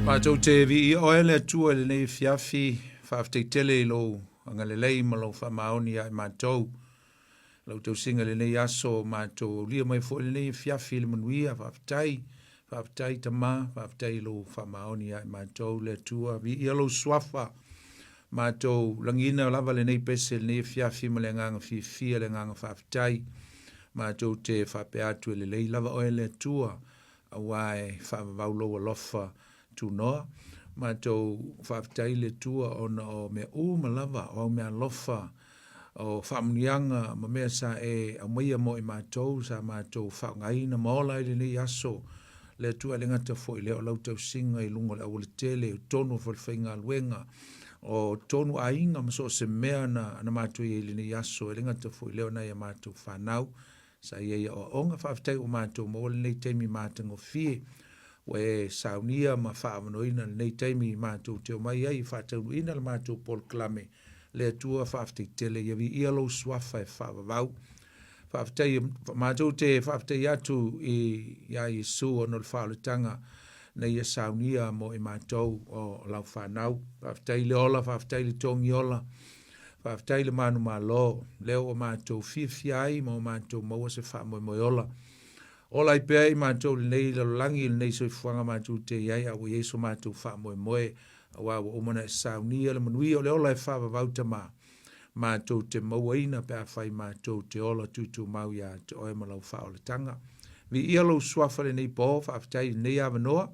Matou te viia oe le Atua i lenei afiafi, faafetai tele i lou agalelei ma lou faamaoni ia i matou. Lau tausiga i lenei aso matou aulia mai foi i lenei afiafi i le manuia, faafetai, faafetai Tama, faafetai i lou faamaoni ia i matou le Atua, viia lou suafa. Matou lagiina lava lenei pese i lenei afiafi ma le agaga fiafia, le agaga faafetai. Matou te faapea atu e lelei lava oe le Atua, aua e faavavau lou alofa tunoa. Matou faafetai i le Atua ona o mea uma lava, o au meaalofa, o faamanuiaga ma mea sa e aumaia mo i matou, sa matou faaaogaina ma ola ai lenei aso. Le Atua e le gata foi lea o lau tausiga i luga o le aualatele, o totonu o falefaigaluega, o totonu aiga ma so o se mea na, na matou i ai i lenei aso, e le gata foi lea o nai a matou fanau Sa i ai i aoaoga, faafetai ua matou maua lenei taimi matagofie ua e saunia ma faaavanoaina lenei taimi matou te omai ai e faataunuuina le matou polokalame. Le Atua faafetai tele ia viia lou suafa e faavavau. Faafetai matou te faafetai atu i ia Iesu ona o le faaolataga na ia saunia mo i matou o lau fanau. Faafetai le ola, faafetai le togi ola. Faafetai le manumalo, lea ua matou fiafia ai ma ua matou maua se faamoemoe ola. Ola ai pea i matou i lenei lalolagi, i lenei soifuaga matou te i ai, a ua i ai so matou faamoemoe, aua ua uma ona e saunia le manuia o le ola e faavavau Tama, matou te mauaina pe afai matou te ola tutumau ia te Oe ma Lau faaolataga. Viia Lou Suafa i lenei po, faafetai i lenei avanoa,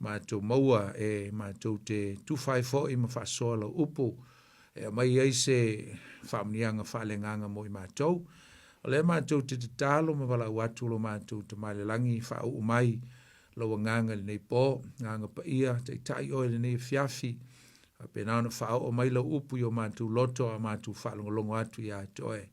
matou maua e matou te tufa ai foi ma faasoa Lau upu e aumai ai se faamanuiaga faaleagaga mo i matou. O lea matou te tatalo ma valaau atu lo matou Tama i le Lagi, faauu mai lou agaga i lenei po, agaga paia, taitai oe i lenei afiafi, faapena ona faaoo mai lau upu i o matou loto a o matou faalogologo atu ia te oe.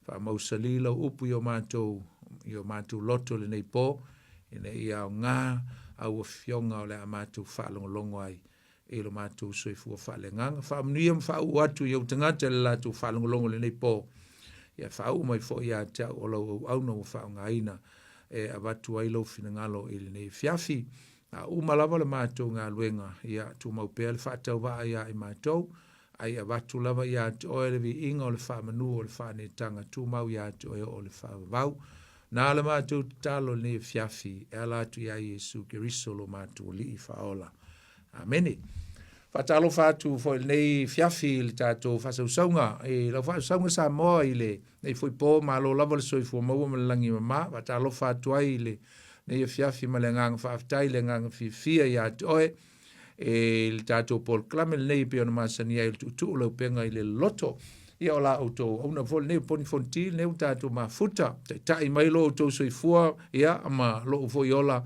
Faamausali lau upu i o matou, i o matou loto i lenei po, ina ia aoga au afioga o le a matou faalogologo ai i lo matou soifua faaleagaga. Faamanuia ma faauu atu i ou tagata i le latou faalogologo i lenei po. Ia faauu mai foi ia te au o lau auauna ua faaaogaina e avatu ai lou finagalo i lenei afiafi. A uma lava le matou galuega, ia tumau pea le faatauvaa ia i matou, a ia avatu lava ia te oe le viiga o le faamanu o le faaneetaga tumau ia te oe oo le faavavau. Na le matou tatalo i lenei afiafi e ala atu ia Iesu Keriso lo matou Alii Faaola. Amene. Faatalofa atu foi i lenei fiafi i le tatou faasausauga, i lau faasausauga Samoa i lenei foi po, malo lava le soifua maua ma le lagi mama. Faatalofa atu ai i lenei afiafi ma le agaga faafetai, le agaga fiafia ia te oe i le tatou polokalame lenei e pei ona masani ai o le tuutuu lau upega i le loto. Ia o la outou auauna foi lenei o Poni Fonoti, lenei ua tatou mafuta, taitai mai lo outou soifua, ia ma lou foi ola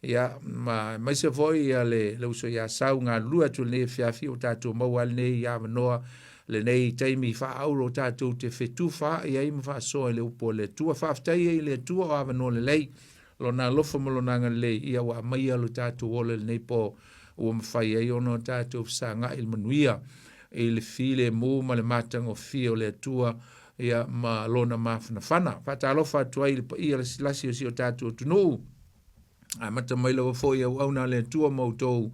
Ia, ma aemaise foi ia le, le uso ia Sau galulue atu i lenei afiafi ua tatou maua ai lenei avanoa, lenei taimi faaauro tatou te fetufaai ai ma faasoa i le upu a le Atua. Faafetai ai i le Atua o avanoa lelei, Lona alofa ma Lona agalelei, ia ua aumaia lo tatou ola i lenei po ua mafai ai ona tatou fesagai i le manuia, i le filemu ma le matagofie o le Atua, ia ma Lona mafanafana. Faatalofa atu ai i le paia lasilasi o si o tatou atunuu, Amata mai lava foi auauna a le Atua ma outou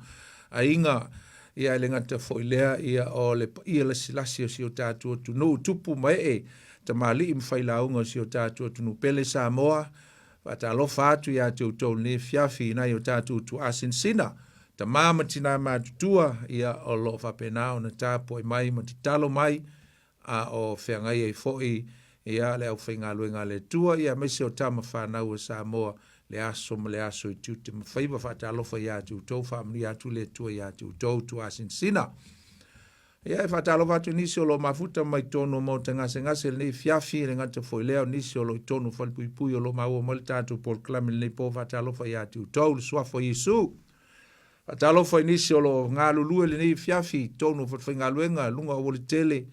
aiga, ia e le gata foi lea, ia o le paia lasilasi o si o tatou atunuu, tupu ma ee, tamalii ma failauga o si o tatou atunuu pele Samoa, faatalofa atu ia te outou i lenei afiafi i nai o tatou tuaa sinasina, tama ma tina matutua, ia o lo o faapena ona tapuai mai ma tatalo mai, a o feagai ai foi ia le aufaigaluega a le Atua, ia aemaise o tama fanau a Samoa, le aso ma le aso i tiute ma faiva. Faatalofa ia te outou, faamanuia atu le Atua ia te outou tuasinasina. Ia e faatalofa atu i nisi o lo o mafuta mai totonu o maota gasegase i lenei afiafi, e le gata foi lea o nisi o lo o i totonu o falepuipui o lo o maua mai le tatou polokalame i lenei po. Faatalofa ia te outou, le suafa o Iesu. Faatalofa i nisi o lo o galulue i lenei afiafi i totonu o falefaigaluega, luga o aualatele,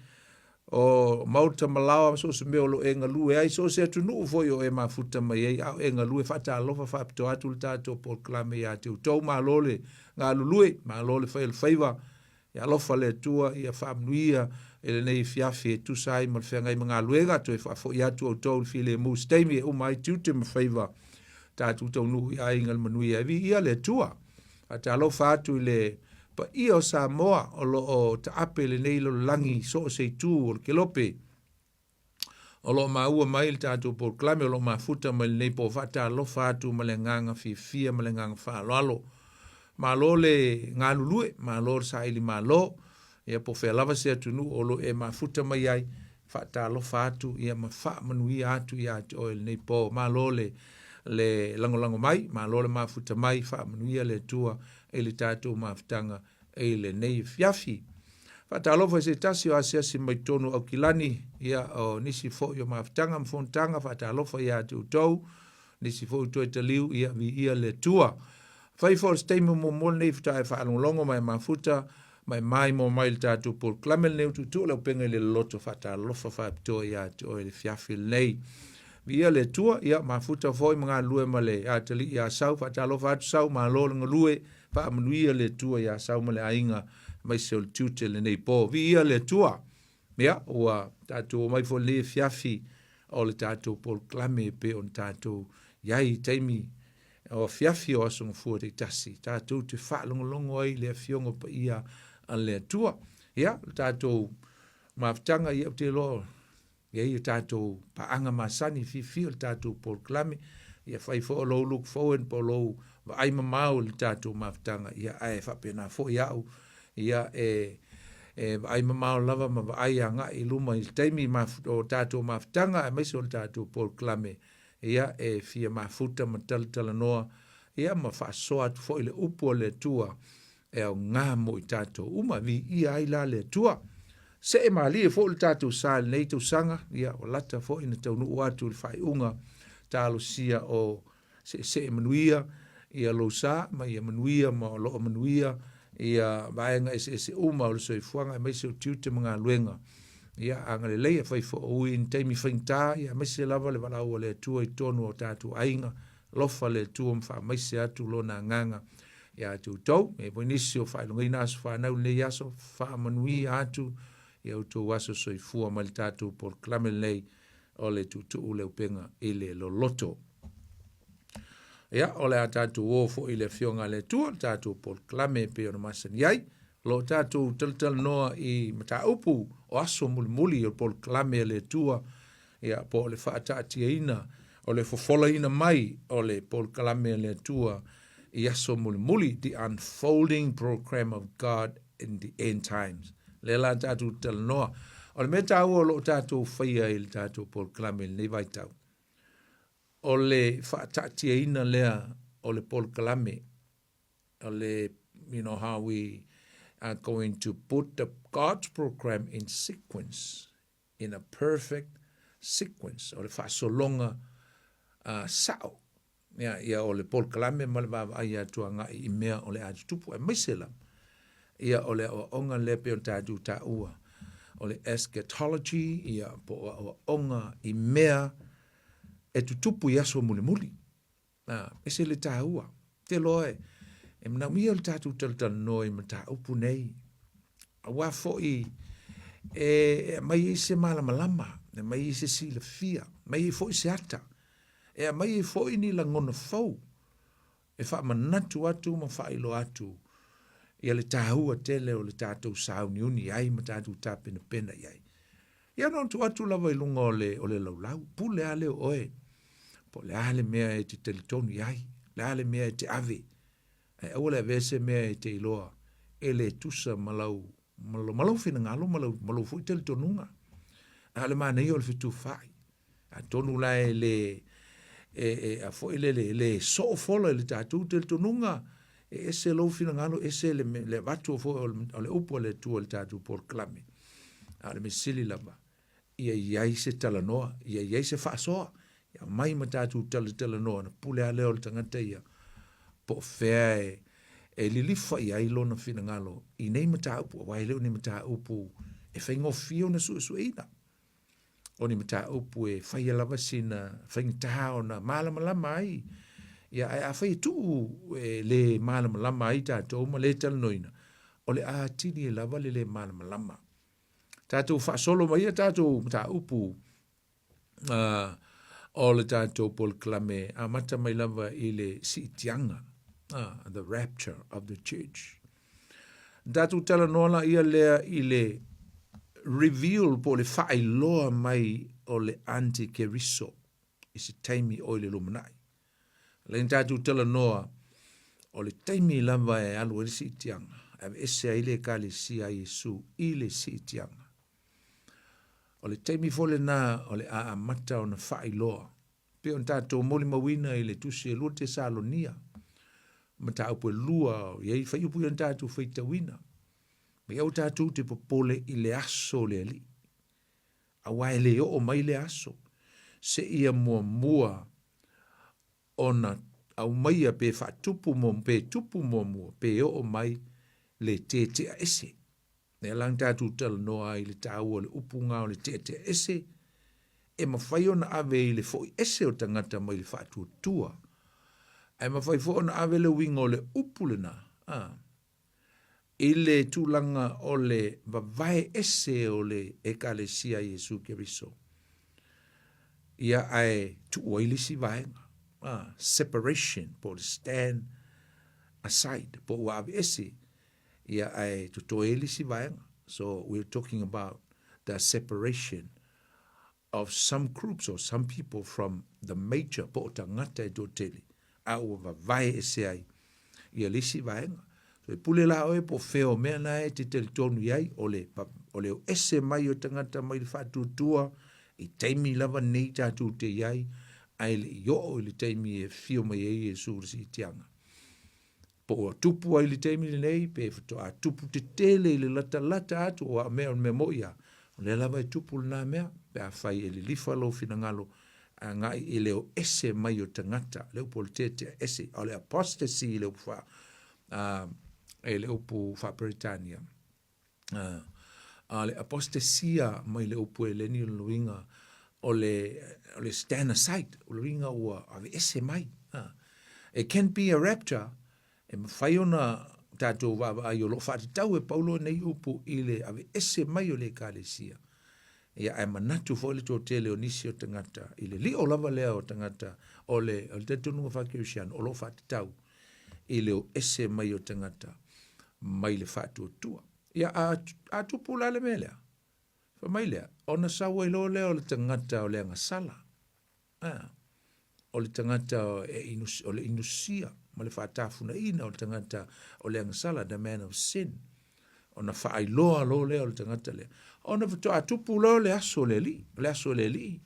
o maota ma laoa ma so o se mea o lo o e galue ai, so o se atunuu foi o e mafuta mai ai, a o e galue, faatalofa faapitoa atu le tatou polokalame ia te outou. Malo le galulue, malo le fai o le faiva, ia alofa le Atua ia faamanuia i lenei afiafi e tusa ai ma le feagai ma galuega, toe faafoi atu outou i le filemu i se taimi e uma ai tiute ma faiva, tatou taunuu i aiga i le manuia. E viia le Atua. Faatalofa atu i le paia o Samoa o lo o taape i lenei lalolagi i so o se itu o le kelope. O lo o maua mai le tatou polokalame o lo o mafuta mai lenei po faatalofa atu ma le agaga fiafia ma le agaga faaaloalo. Malo le galulue, malo le saili malo. Ia po o fea lava se atunuu o lo o e mafuta mai ai, faatalofa atu ia ma faamanuia atu ia te oe lenei po. Malo le le lagolago mai, malo le mafuta mai, faamanuia le Atua i le tatou mafutaga i lenei afiafi. Faatalofa i se tasi o asiasi mai totonu o Aukilani, ia o nisi foi o mafutaga ma fonotaga, faatalofa ia te outou, nisi foi toe taliu, ia viia le Atua. Fai foi o se taimi muamua lenei faatoa e faalogologo ma e mafuta ma e maimoa mai i le tatou polokalame lenei o Tuutuu le Auupega i le Loloto faatalofa faapitoa ia te oe i le afiafi lenei. Viia le Atua, ia mafuta foi ma galulue ma le atalii ia Sau, faatalofa atu Sau, malo le galue, faamanuia le Atua ia Sau ma le aiga, aemaise o le tiute lenei po. Viia le Atua. Ia, ua tatou omai foi lenei afiafi o le tatou polokalame e pei ona tatou i ai i taimi o afiafi o Aso Gafua taitasi, tatou te faalogologo ai i le Afioga Paia a le Atua. Ia, le tatou mafutaga, ia, ou te iloa e i ai o tatou paaga masani fiafia o le tatou polokalame, ia fai foi o lou look forward po o lou vaai mamao i le tatou mafutaga, ia ae faapena foi au, ia e e vaai mamao lava ma vaai agai i luma i le taimi o tatou mafutaga aemaise o le tatou polokalame, ia e fia mafuta ma talatalanoa, ia ma faasoa atu foi le upu a le Atua e aoga mo i tatou uma. Viia ai la le Atua. See malie foi le tatou sa i lenei tausaga, ia ua lata foi ina taunuu atu i le faaiuga talosia o seesee manuia ia lou sa ma ia manuia ma o lo o manuia ia vaega eseese uma o le soifuaga aemaise o tiute ma galuega. Ia agalelei e fai foi o ui i ni taimi faigata, ia aemaise lava le valaau a le Atua i totonu o tatou aiga. Alofa le Atua ma faamaise atu Lona agaga ia te outou. E foi nisi o faailogaina aso fanau i lenei aso, faamanuia atu ia outou aso soifua mai le tatou polokalame lenei o le tuutuu le upega i le loloto. Ia, o le a tatou o foi i le Afioga a le Atua, le tatou polokalame e pei ona masani ai. O lo o tatou talatalanoa i mataupu o aso mulimuli o le polokalame a le Atua, ia, po o le faataatiaina, o le fofolaina mai o le polokalame a le Atua i aso mulimuli, the unfolding program of God in the end times. Lea la tatou talanoa. O le mea taua o lo o tatou faia i le tatou polokalame i lenei vaitau, o le faataatiaina lea o le polokalame, o le, you know, how we are going to put the God's program in sequence, in a perfect sequence, o le faasologa uh, sao, ia, ia o le polokalame ma le vaavaai atu agai i mea o le a tutupu, aemaise lava, ia o le aoaoga lea pei ona tatou taua, o le eschatology, ia po o aoaoga i mea e tutupu i aso mulimuli. A, ese le taua. Te loa e, e manaomia le tatou talatalanoa i mataupu nei. Aua foi e, e aumai ai se malamalama, e aumai ai se silafia, aumai ai foi se ata, e aumai ai foi ni lagona fou e faamanatu atu ma faailoa atu ia le taua tele o le tatou sauniuni ai ma tatou tapenapena i ai. Ia na ona tuu atu lava i luga o le, o le laulau, pule lava lea o oe, po o le a le mea e te talitonu i ai, le a le mea e te ave, ae aua le avea se mea e te iloa e le tusa ma lau, ma lou finagalo ma lau, ma lou foi talitonuga. A o le manaia o le fetufaai. Atonu la e le, e, e, a foi lele, e le soo fola i le tatou talitonuga, e ese lou finagalo, ese le, le avatu foi o le, o le upu a le Atua i le tatou polokalame. A o le mea sili lava, ia i ai se talanoa, ia i ai se faasoa, ia aumai ma tatou talatalanoa, ona pule lava lea o le tagata ia, po o fea e, e lilifa i ai lona finagalo i nei mataupu, aua e le o ni mataupu e faigofie ona suesueina. O ni mataupu e faia lava sina faigata ona malamalama ai. Ia, ae afai e tuu e le malamalama ai tatou ma le talanoaina, o le a atili ai lava le le malamalama. Tatou faasolo mai ia tatou mataupu uh, o le tatou polokalame amata mai lava i le siitiaga. The rapture of the church. Tatou talanoa la ia lea i le reveal po o le faailoa mai o le antikeriso i se taimi o i le lumanai. Lea na tatou talanoa o le taimi lava e alu ai le siitiaga, e aveese ai le Ekalesia a Iesu i le siitiaga. O le taimi foi lena o le a amata ona faailoa pei ona tatou molimauina i le tusi e 2 Tesalonia, mataupu e 2 o i ai fuaiupu ia na tatou faitauina. Mai aua tatou te popole i le aso o le Alii, aua e le oo mai lea aso, seia muamua ona aumaia pe faatupu pe tupu muamua pe oo mai le tetea ese. Lea la na tatou talanoa ai i le taua o le upu na o le tetea ese, e mafai ona ave i le foi ese o tagata mai le faatuatua, ae mafai foi ona ave le uiga o le upu lena, a, i le tulaga o le vavae ese o le Ekalesia a Iesu Keriso. Ia ae tuu ai le isi vaega, a, separation po o le stand aside, po ua aveese, ia ae totoe ai le isi vaega. So we are talking about the separation of some groups or some people from the major po o tagata e toatele, a ua vavae ese ai ia le isi vaega. So e pule la oe po o fea o mea na e te talitonu i ai, o le, o le o ese mai o tagata mai le faatuatua i taimi lava nei tatou te i ai, ae le i oo i le taimi e fio mai ai Iesu i le siitiaga. Po ua tupu ai i le taimi lenei, pe faatoa tupu tetele i le latalata atu, aua o mea o le mea moni lava, o lea lava e tupu lena mea, pe afai e lilifa lou finagalo agai i le o ese mai o tagata, le upu o le tetea ese, o le apostasy i le upu faa, uh, i le upu faa-Peretania. Uh, a le apostasia mai le upu Eleni o le uiga o le, o le stand aside, o le uiga ua aveese mai. Uh, it can be a rapture, e mafai ona tatou vaavaai o lo o faatatau e Paulo nei upu i le aveese mai o le Ekalesia. Ia, ae manatu foi le toatele o nisi o tagata, i le lio lava lea o tagata o le, o le talitonuga faakerisiano, o lo o faatatau i le o ese mai o tagata mai le faatuatua. Ia, a, a tupu la le mea lea, fai mai lea, ona sau ai loa lea o le tagata o le agasala. A, o le tagata e inus, o le inusia ma le faatafunaina o le tagata o le agasala, the man of sin. Ona faailoa loa lea o le tagata lea. Ona faatoa tupu loa le aso o le Alii. O le aso o le Alii,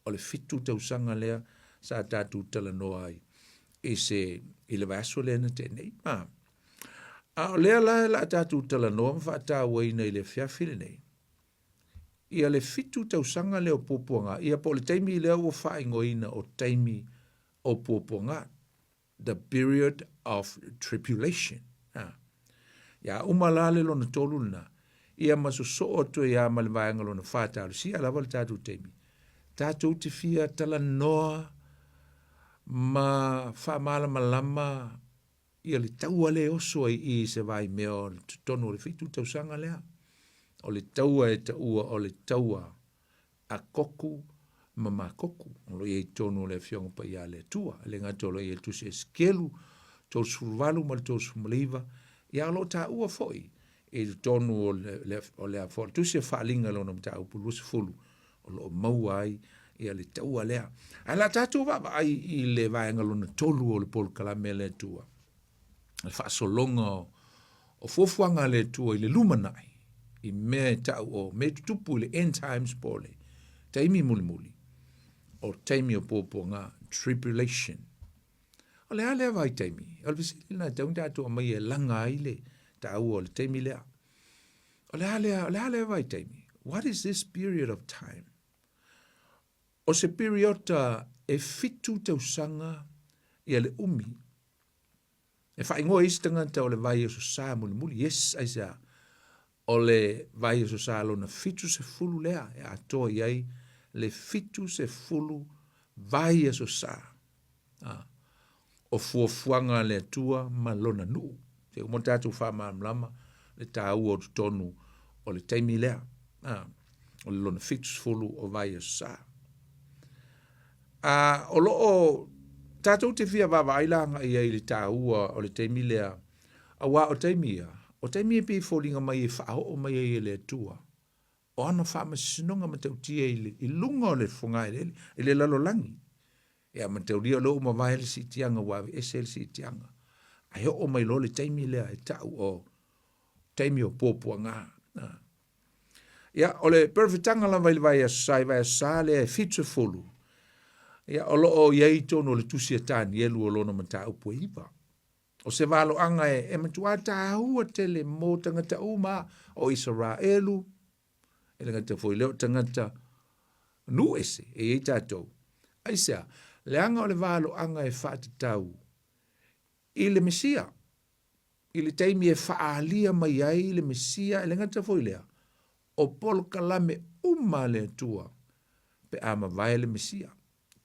o le 7 tausaga lea sa tatou talanoa ai i se i le vaiaso lea na tea nei. A, a o lea la la tatou talanoa ma faatauaina i le afiafi lenei, ia le 7 tausaga lea o puapuaga, ia po o le taimi lea ua faaigoaina o taimi o puapuaga, the period of tribulation. A. Ia uma la le lona tolu lena, ia ma sosoo atu ai lava ma le vaega lona fa talosia lava le tatou taimi. Tatou te fia talanoa ma faamalamalama ia le taua lea e oso ai i i se vaimea o totonu o le 7 tausaga lea. O le taua e taua o le taua a Koku ma Makoku, o lo o i ai i totonu o le Afioga Paia a le Atua. E le gata o lo o i ai le Tusi Esekielu 38 ma le 39, ia o lo o taua foi i totonu o le, o le, o le Tusi a Faaaliga lona mataupu 20, o lo o maua ai ia le taua lea. Ae la tatou vaavaai i le vaega lona tolu o le polokalame a le Atua, le faasologa o, o fuafuaga a le Atua i le lumanai, i mea e tau o mea tutupu i le end times po o le taimi mulimuli, o taimi o puapuaga, tribulation. O le a lea vaitaimi? O le fesili lena e tatau ona tatou aumaia e laga ai le taua o le taimi lea. O le a lea, o le a lea vaitaimi? What is this period of time? O se piriota e 7 tausaga ia le umi e faaigoa isi tagata o le vai aso sa mulimuli. Yes, aisea? O le vai aso sa lona 70 lea e atoa i ai le 70 vai aso sa. A, o fuafuaga a le Atua ma lona nuu. Se uma tatou faamalamalama le taua o totonu o le taimi lea. A, o le lona 70 o vai aso sa. A, o lo o Tatou te fia vaavaai la agai i ai i le taua o le taimi lea, aua o taimi ia, o taimi e pei e foliga mai e faaoo mai ai e le Atua o ana faamasinoga matautia i, le, i luga o le fogaeleele, i le lalolagi. Ia mataulia o lea ua mavae le siitiaga ua aveese le siitiaga. Ae oo mai loa le taimi lea e tau o taimi o puapuaga. Ia, o le perofetaga lava i le vaiaso sa, i vaiaso sa lea e 70, ia, o lo o i ai i totonu o le tusi a Tanielu o lona mataupu e 9. O se valoaga e, e matuā tāua tele mō tagata uma o Isaraelu, e le gata foi lea o tagata nuu ese e i ai tātou. Aisea, leaga o le valoaga e faatatau i le Mesia, i le taimi e faaalia mai ai le Mesia, e le gata foi lea, o polokalame uma a le Atua pe a mavae le Mesia.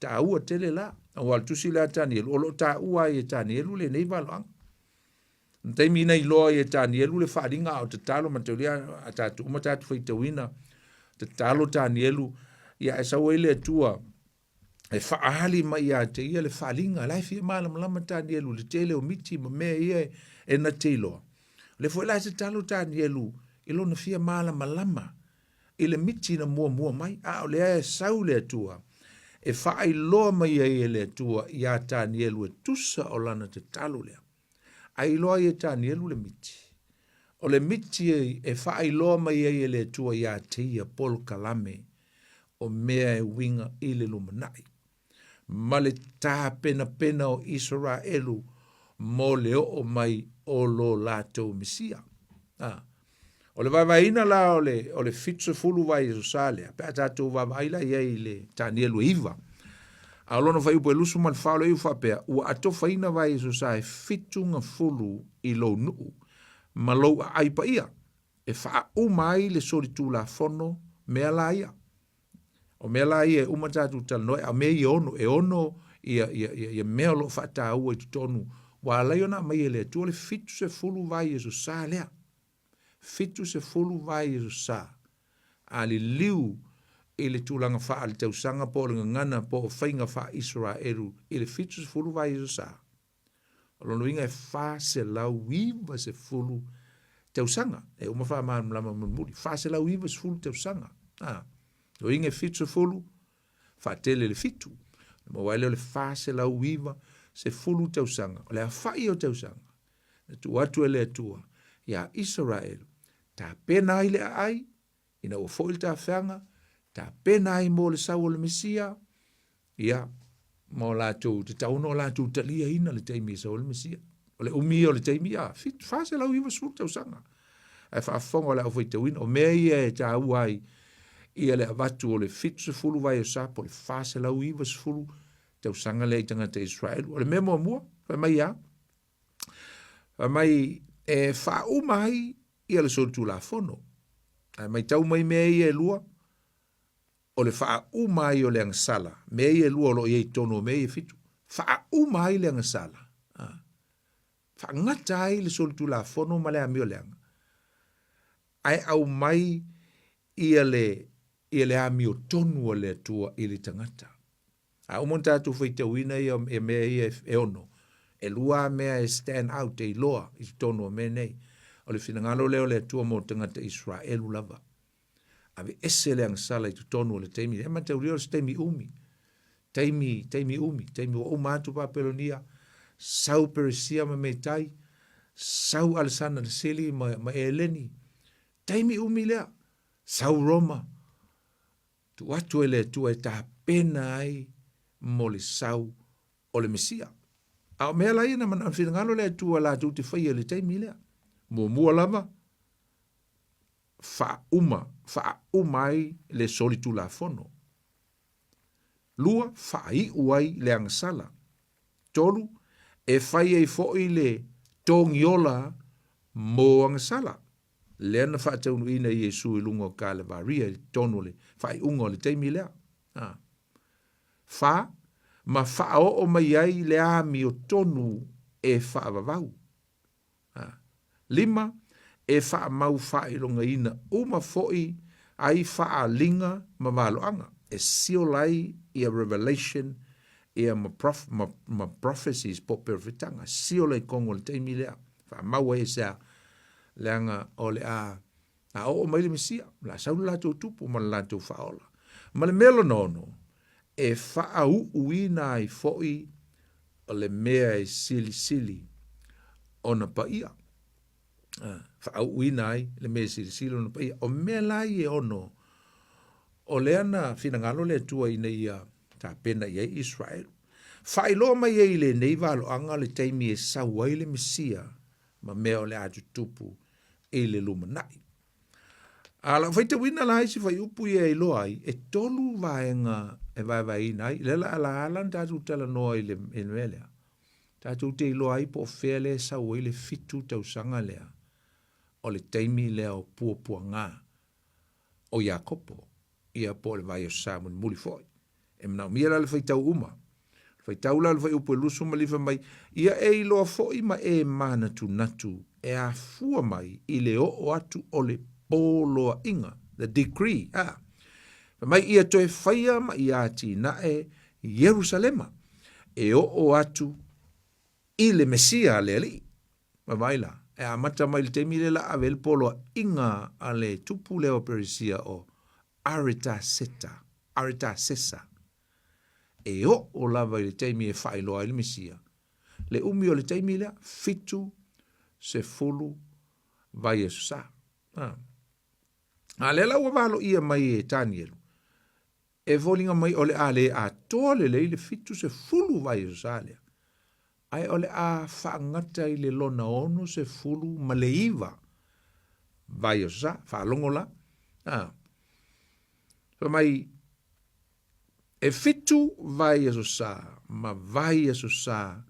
Taua tele la, aua o le tusi lea a Tanielu, o lo o taua ai e Tanielu lenei valoaga. Na taimi na iloa ai e Tanielu le faaaliga a o tatalo mataulia a tatou uma tatou faitauina, tatalo Tanielu, ia ae sau ai le Atua e faaali mai ia te ia le faaaliga, la e fia malamalama Tanielu i le tele o miti ma mea ia e na te iloa. O lea foi la e tatalo Tanielu i lona fia malamalama i le miti na muamua mai, a o lea e sau le Atua e faailoa mai ai e le Atua iā Tanielu e tusa o lana tatalo lea. Ae iloa ai e Tanielu le miti. O le miti e faailoa mai ai e le Atua iā te ia polokalame o mea e uiga i le lumanai, ma le tapenapena o Isaraelu mo le oo mai o lo latou Mesia. A. O le vaevaeina la o le, o le 70 vaiaso sa lea, pe a tatou vaavaai la i ai i le Tanielu e 9. A o lona fuaiupu e 24 o le iu faapea, ua atofaina vaiaso sa e 70 i lou nuu ma lou aai paia, e faauma ai le solitulafono mea la ia. O mea la ia e uma tatou talanoa, a o mea ia ono, e ono ia, ia, ia, ia mea o lo o faataua i totonu, ua ala ai ona aumai e le Atua le 70 vaiaso sa lea. 70 vaiaso sa. A liliu i le tulaga faaletausaga po o le gagana po o faiga faa-Isaraelu i le 70 vaiaso sa, O lona uiga e 490 tausaga. E uma faamalamalama mulimuli. 490 tausaga. Ah, lona uiga e 70, faatele le fitu. Na maua ai lea o le 490 tausaga. O le aofai o tausaga na tuu atu e le Atua iā Isaraelu, tapena ai le aai, ina ua foi le tafeaga, tapena ai mo le sau o le Mesia, ia, ma o latou, tatau ona o latou taliaina le taimi e sau ai le Mesia. O le umi ia o le taimi, a, 490 tausaga. Ae faafofoga o le aufaitauina, o mea ia e taua ai ia le avatu o le 70 vaiaso po o le 490 tausaga lea i tagata Israelu. O le mea muamua, fai mai a, fai mai e faauma ai ia le solitulafono. Ae matau mai mea ia e lua, o le faauma ai o le agasala, mea ia e lua o lo o i ai i totonu o mea ia e fitu, faauma ai le agasala, faagata ai le solitulafono ma le amioleaga, ae aumai ia le, ia le amiotonu a le Atua i le tagata. A uma ona tatou faitauina ia, ia mea ia e ono, e lua a mea e stand out, e iloa i totonu o mea nei. O le finagalo lea o le Atua mo tagata Israelu lava. Aveese le agasala i totonu o le taimi. E mataulia o se taimi umi. Taimi, taimi umi, taimi ua uma atu Papelonia, sau Peresia ma Metai, sau Alesana le Sili ma, ma Eleni. Taimi umi lea, sau Roma, Tuu atu e le Atua e tapena ai mo le sau o le Mesia. A o mea la ia na manaʻo finagalo le Atua latou te faia i le taimi lea. Muamua lava, faauma, faauma ai le solitulafono. Lua, faaiu ai le agasala. Tolu, e fai ai foi le togiola mo agasala. Lea na faataunuuina e Iesu i luga o Kalevaria i totonu o le faaiuga o le taimi lea. A. Fa, ma faaoo mai ai le amiotonu e faavavau. A. Lima, e faamau faailogaina uma foi ai faaaliga ma valoaga e seal ai ia revelation. Ia ma, prof, ma, ma prophecies po perofetaga, siola i tonu o le taimi lea. Faamau ai e sea, leaga o le a a oo mai le Mesia, o le a sau le latou tupu ma le latou faaola. Ma le mea lona ono, e faauuina ai foi o le mea e silisili ona paia. Faauuina ai le mea e silisili ona paia. O mea la ia e ono, o lea na finagalo le Atua ina ia tapena i ai Israel. Faailoa mai ai i lenei valoaga le taimi e sau ai le Mesia ma mea o le a tutupu i le lumanai. A lau faitauina la isi fuaiupu ia e iloa ai, e tolu vaega e vaevaeina ai. Lea la ala ala ona tatou talanoa i le, i le mea lea. Tatou te iloa ai po o fea lea e sau ai le fitu tausaga lea o le taimi lea o puapuaga o Iakopo, ia po o le vaiaso sa mulimuli foi. E manaomia la le faitau uma. Faitau la le fuaiupu e 29 mai, ia e iloa foi ma e manatunatu e afua mai i le oo atu o le poloaiga, the decree, a. Fai mai ia toe faia ma ia atinae Ierusalema, e oo atu i le Mesia a le Alii. Vaavaai la, e amata mai le taimi lea la ave ai le poloaiga a le tupu lea o Peresia o Aretaseta, Aretasesa, e oo lava i le taimi e faailoa ai le Mesia. Le umi o le taimi lea, 70 vaiaso sa. A. A lea la ua valoia mai e Tanielu, e foliga mai o le a le atoa lelei le 70 vaiaso sa lea, ae o le a faagata i le lona 69 vaiaso sa. Faalogo la. A. Fai mai, e fitu vaiaso sa ma vaiaso sa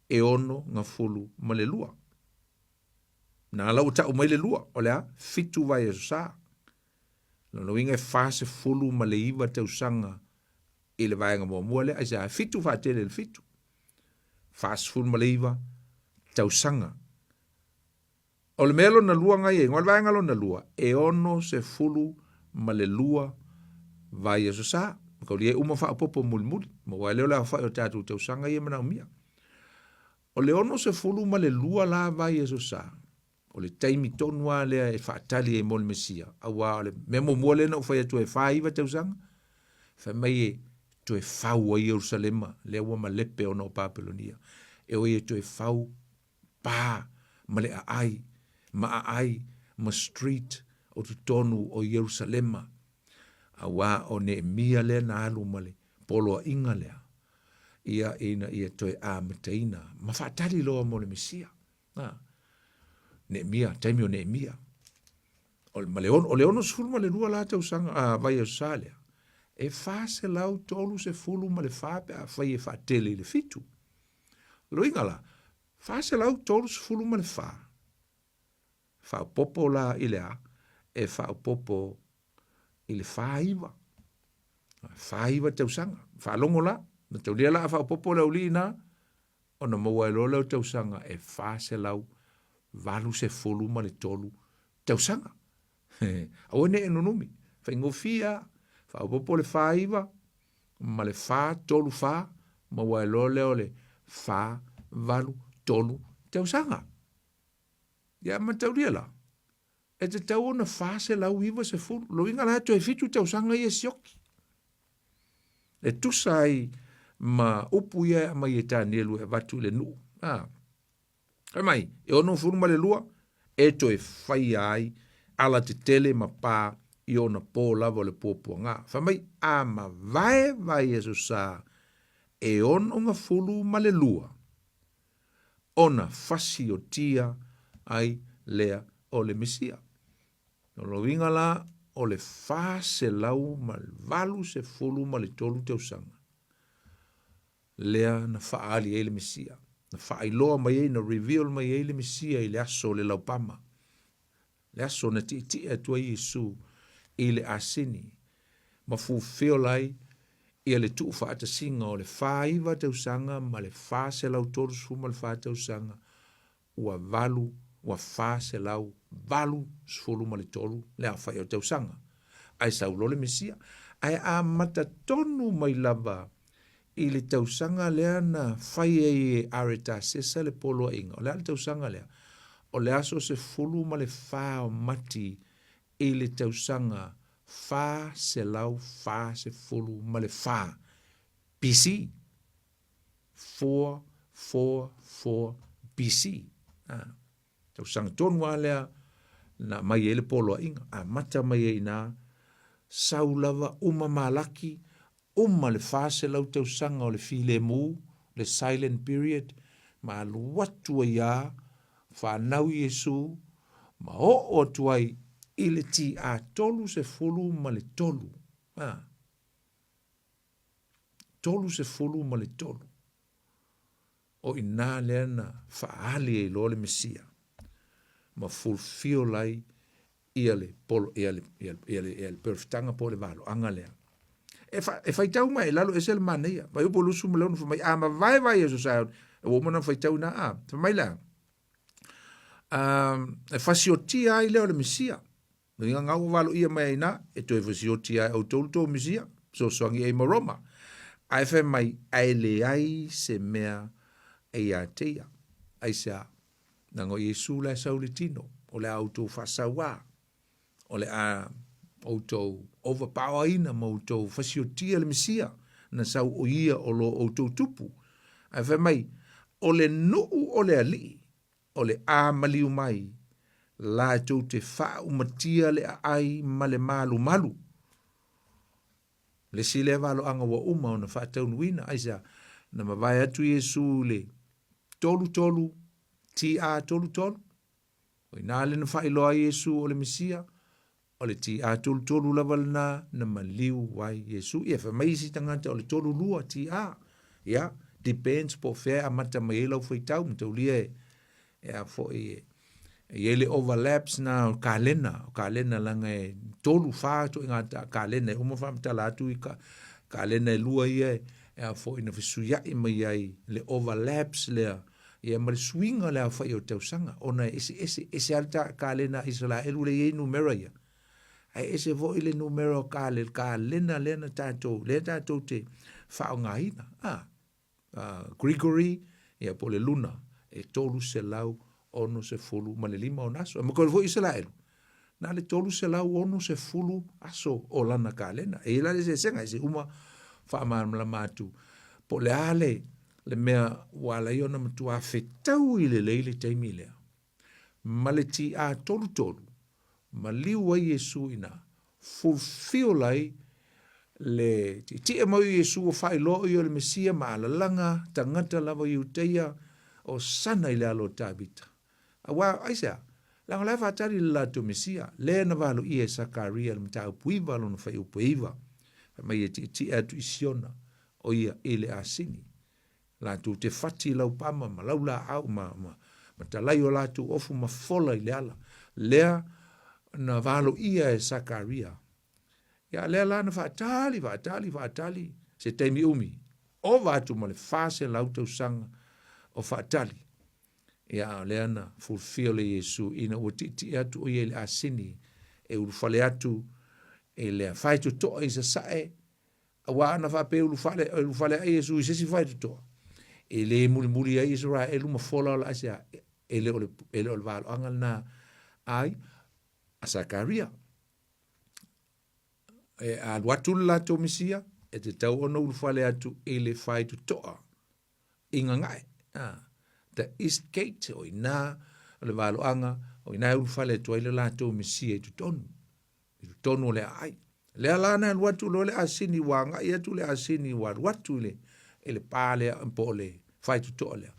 e ono gafulu ma le lua. Na la ua tau mai le lua, o le a? Fitu vaiaso sa. Lona uiga e 49 tausaga i le vaega muamua lea, aisea, e fitu faatele i le fitu. 49 tausaga. O le mea lona lua na i ai, o le vaega lona lua, e 62 vaiaso sa. Mataulia e uma faaopoopo mulimuli, maua ai lea o le aofai o tatou tausaga ia e manaomia. O le 62 la vaiaso sa, o le taimi tonu lava lea e faatali ai mo le Mesia, auā o le mea muamua lea na ou fai atu ai e 49 tausaga, fai mai e toe fau ai Ierusalema, lea ua malepe ona o Papelonia. E oi e toe fau pa ma le aai, ma aai ma street o totonu o Ierusalema, auā o Neemia lea na alu ma le poloaiga lea, ia ina ia toe amataina ma faatali loa mo le Mesia. Na, Neemia, taimi o Neemia. O le, ma le ono, o le 62 la tausaga, a, vaiaso sa lea, e 434 pe afai e faatele i le fitu. Loiga la, 434, faaopoopo la i le a? E faaopoopo i le 49. 49 tausaga. Faalogo la, mataulia la a faaopoopo le aualii na, ona maua ai loa lea o tausaga e 483 tausaga. Aua ne i e nunumi, faigofie lava, faaopoopo le 49 ma le 434, maua ai loa lea o le 483 tausaga. Ia mataulia la, e tatau ona 490, lona uiga la e toe fitu tausaga ia e sioki. E tusa ai ma upu ia e aumai e Tanielu e avatu i le nuu. A. Fai mai, e 62 e toe faia ai alatetele ma pa i ona pō lava o le puapuaga. Fai mai, a mavae vaiaso sa e 62 ona fasiotia ai lea o le Mesia. O lona uiga la, o le 483 tausaga lea na faaali ai le Mesia, na faailoa mai ai, na reveal mai ai le Mesia i le aso o le laupama, le aso na tietie atu ai Iesu i le asini ma fulfill ai ia le tuufaatasiga o le 49 tausaga ma le 434 tausaga ua valu, ua 483 le aofai o tausaga. Ae sau loa le Mesia. Ae amata tonu mai lava I le tausaga lea na fai ai e Aretasesa le poloaiga, o le a le tausaga lea? O le aso 14 o Mati i le tausaga 444 BC. 444 BC. Ah, tausaga tonu lava lea na aumai ai le poloaiga, amata mai ai i ina, sau lava uma Malaki, uma le 400 tausaga o le filemu, le silent period, ma alu atu ai lava, fanau Iesu, ma oo atu ai i le TA 33. Ah, 33. O i ina lea na faaali ai loa le Mesia ma fulfill ai ia le polo ia le ia le ia le, ia le perofetaga po o le valoaga lea. E, fa, e faitau mai i lalo ese le manaia. Fuaiupu 26 fai mai a mavae vai aso sa ua uma ona faitau ina a. Fai mai la e fasiotia ai lea o le Mesia. Loiga ngau ua valoia mai ai ina, e toe fasiotia ai outou le tou Mesia, fesoasoani ai ma Roma. Ae fai mai, ae leai se mea e ia te ia. Aisea? Leaga o Iesu la e sau i le tino, o le a outou faasauā, o le a outou overpower-ina ma outou fasiotia le Mesia na sau o ia o lo outou tupu. Ae fai mai, o le nuu o le Alii, o le a maliu mai, latou te faaumatia le aai ma le malumalu. Le isi lea valoaga ua uma ona faataunuuina, aisea? Na mavae atu Iesu i le 33, TA 33, o i ina lea na faailoa ai Iesu o le Mesia, O le TA 33 lava lena na maliu ai Iesu. Ia, fai mai isi tagata o le 32 TA. Ia, depends po o fea e amata mai ai lau faitau, mataulia e, e a foi e, e i ai le overlaps na o kalena, o kalena leaga e tolu, fa ituaiga kalena e uma faamatala atu i ka, kalena e lua ia e, e a foi na fesuiai mai ai le overlaps lea ia ma le suiga o le aofai o tausaga, ona e eseese, ese lava le kalena a Isaraelu lea e i ai numera ia, ae ese foi le numera o kale, kalena lea na tatou, lea tatou te faaaogaina. Ah, Gregory, ia po o le luna, e 365 ona aso. E manatua foi Isaraelu, na o le 360 aso o lana kalena. E i ai la le eseesega, e se uma faamalamalama atu po o le a le, le mea ua ala ai ona matua fetaui lelei le taimi lea. Ma le TA 33, maliu ai Iesu i ina, fulfill ai le tietie mai o Iesu ua faailoa o ia o le Mesia ma alalaga tagata lava o Iutaia, Hosana i le alo o Tavita. Aua, aisea? Leaga o la e faatali i le latou Mesia, lea na valoia e Sakaria i le mataupu iva lona fuaiupu e iva, fai mai e tietie atu i Siona, o ia i le asini. Latou te fati i laupama ma laulaau ma, ma, ma talai o latou ofu ma fola i le ala. Lea na valoia e Sakaria. Ia lea la na faatali, faatali, faatali, se taimi umi, ova atu ma le 400 tausaga o faatali. Ia, a o lea na fulfill e Iesu ina ua tietie atu o ia i le asini e ulufale atu i le faitotoa i sasae, aua ana faapea e ulufale, e ulufale ae Iesu i se isi faitotoa, e le mulimuli ai Isaraelu ma fola o la aisea, e le o le, e le o le valoaga lena ai a Sakaria. E alu atu le latou Mesia, e tatau ona ulufale atu i le faitotoa i Gagae, the East Gate, o i ina o le valoaga, o i ina e ulufale atu ai le latou Mesia i totonu, i totonu o le aai. Lea la na alu atu loa le asini, ua agai atu le asini, ua alu atu i le, i le pā lea, po o le faitotoa lea.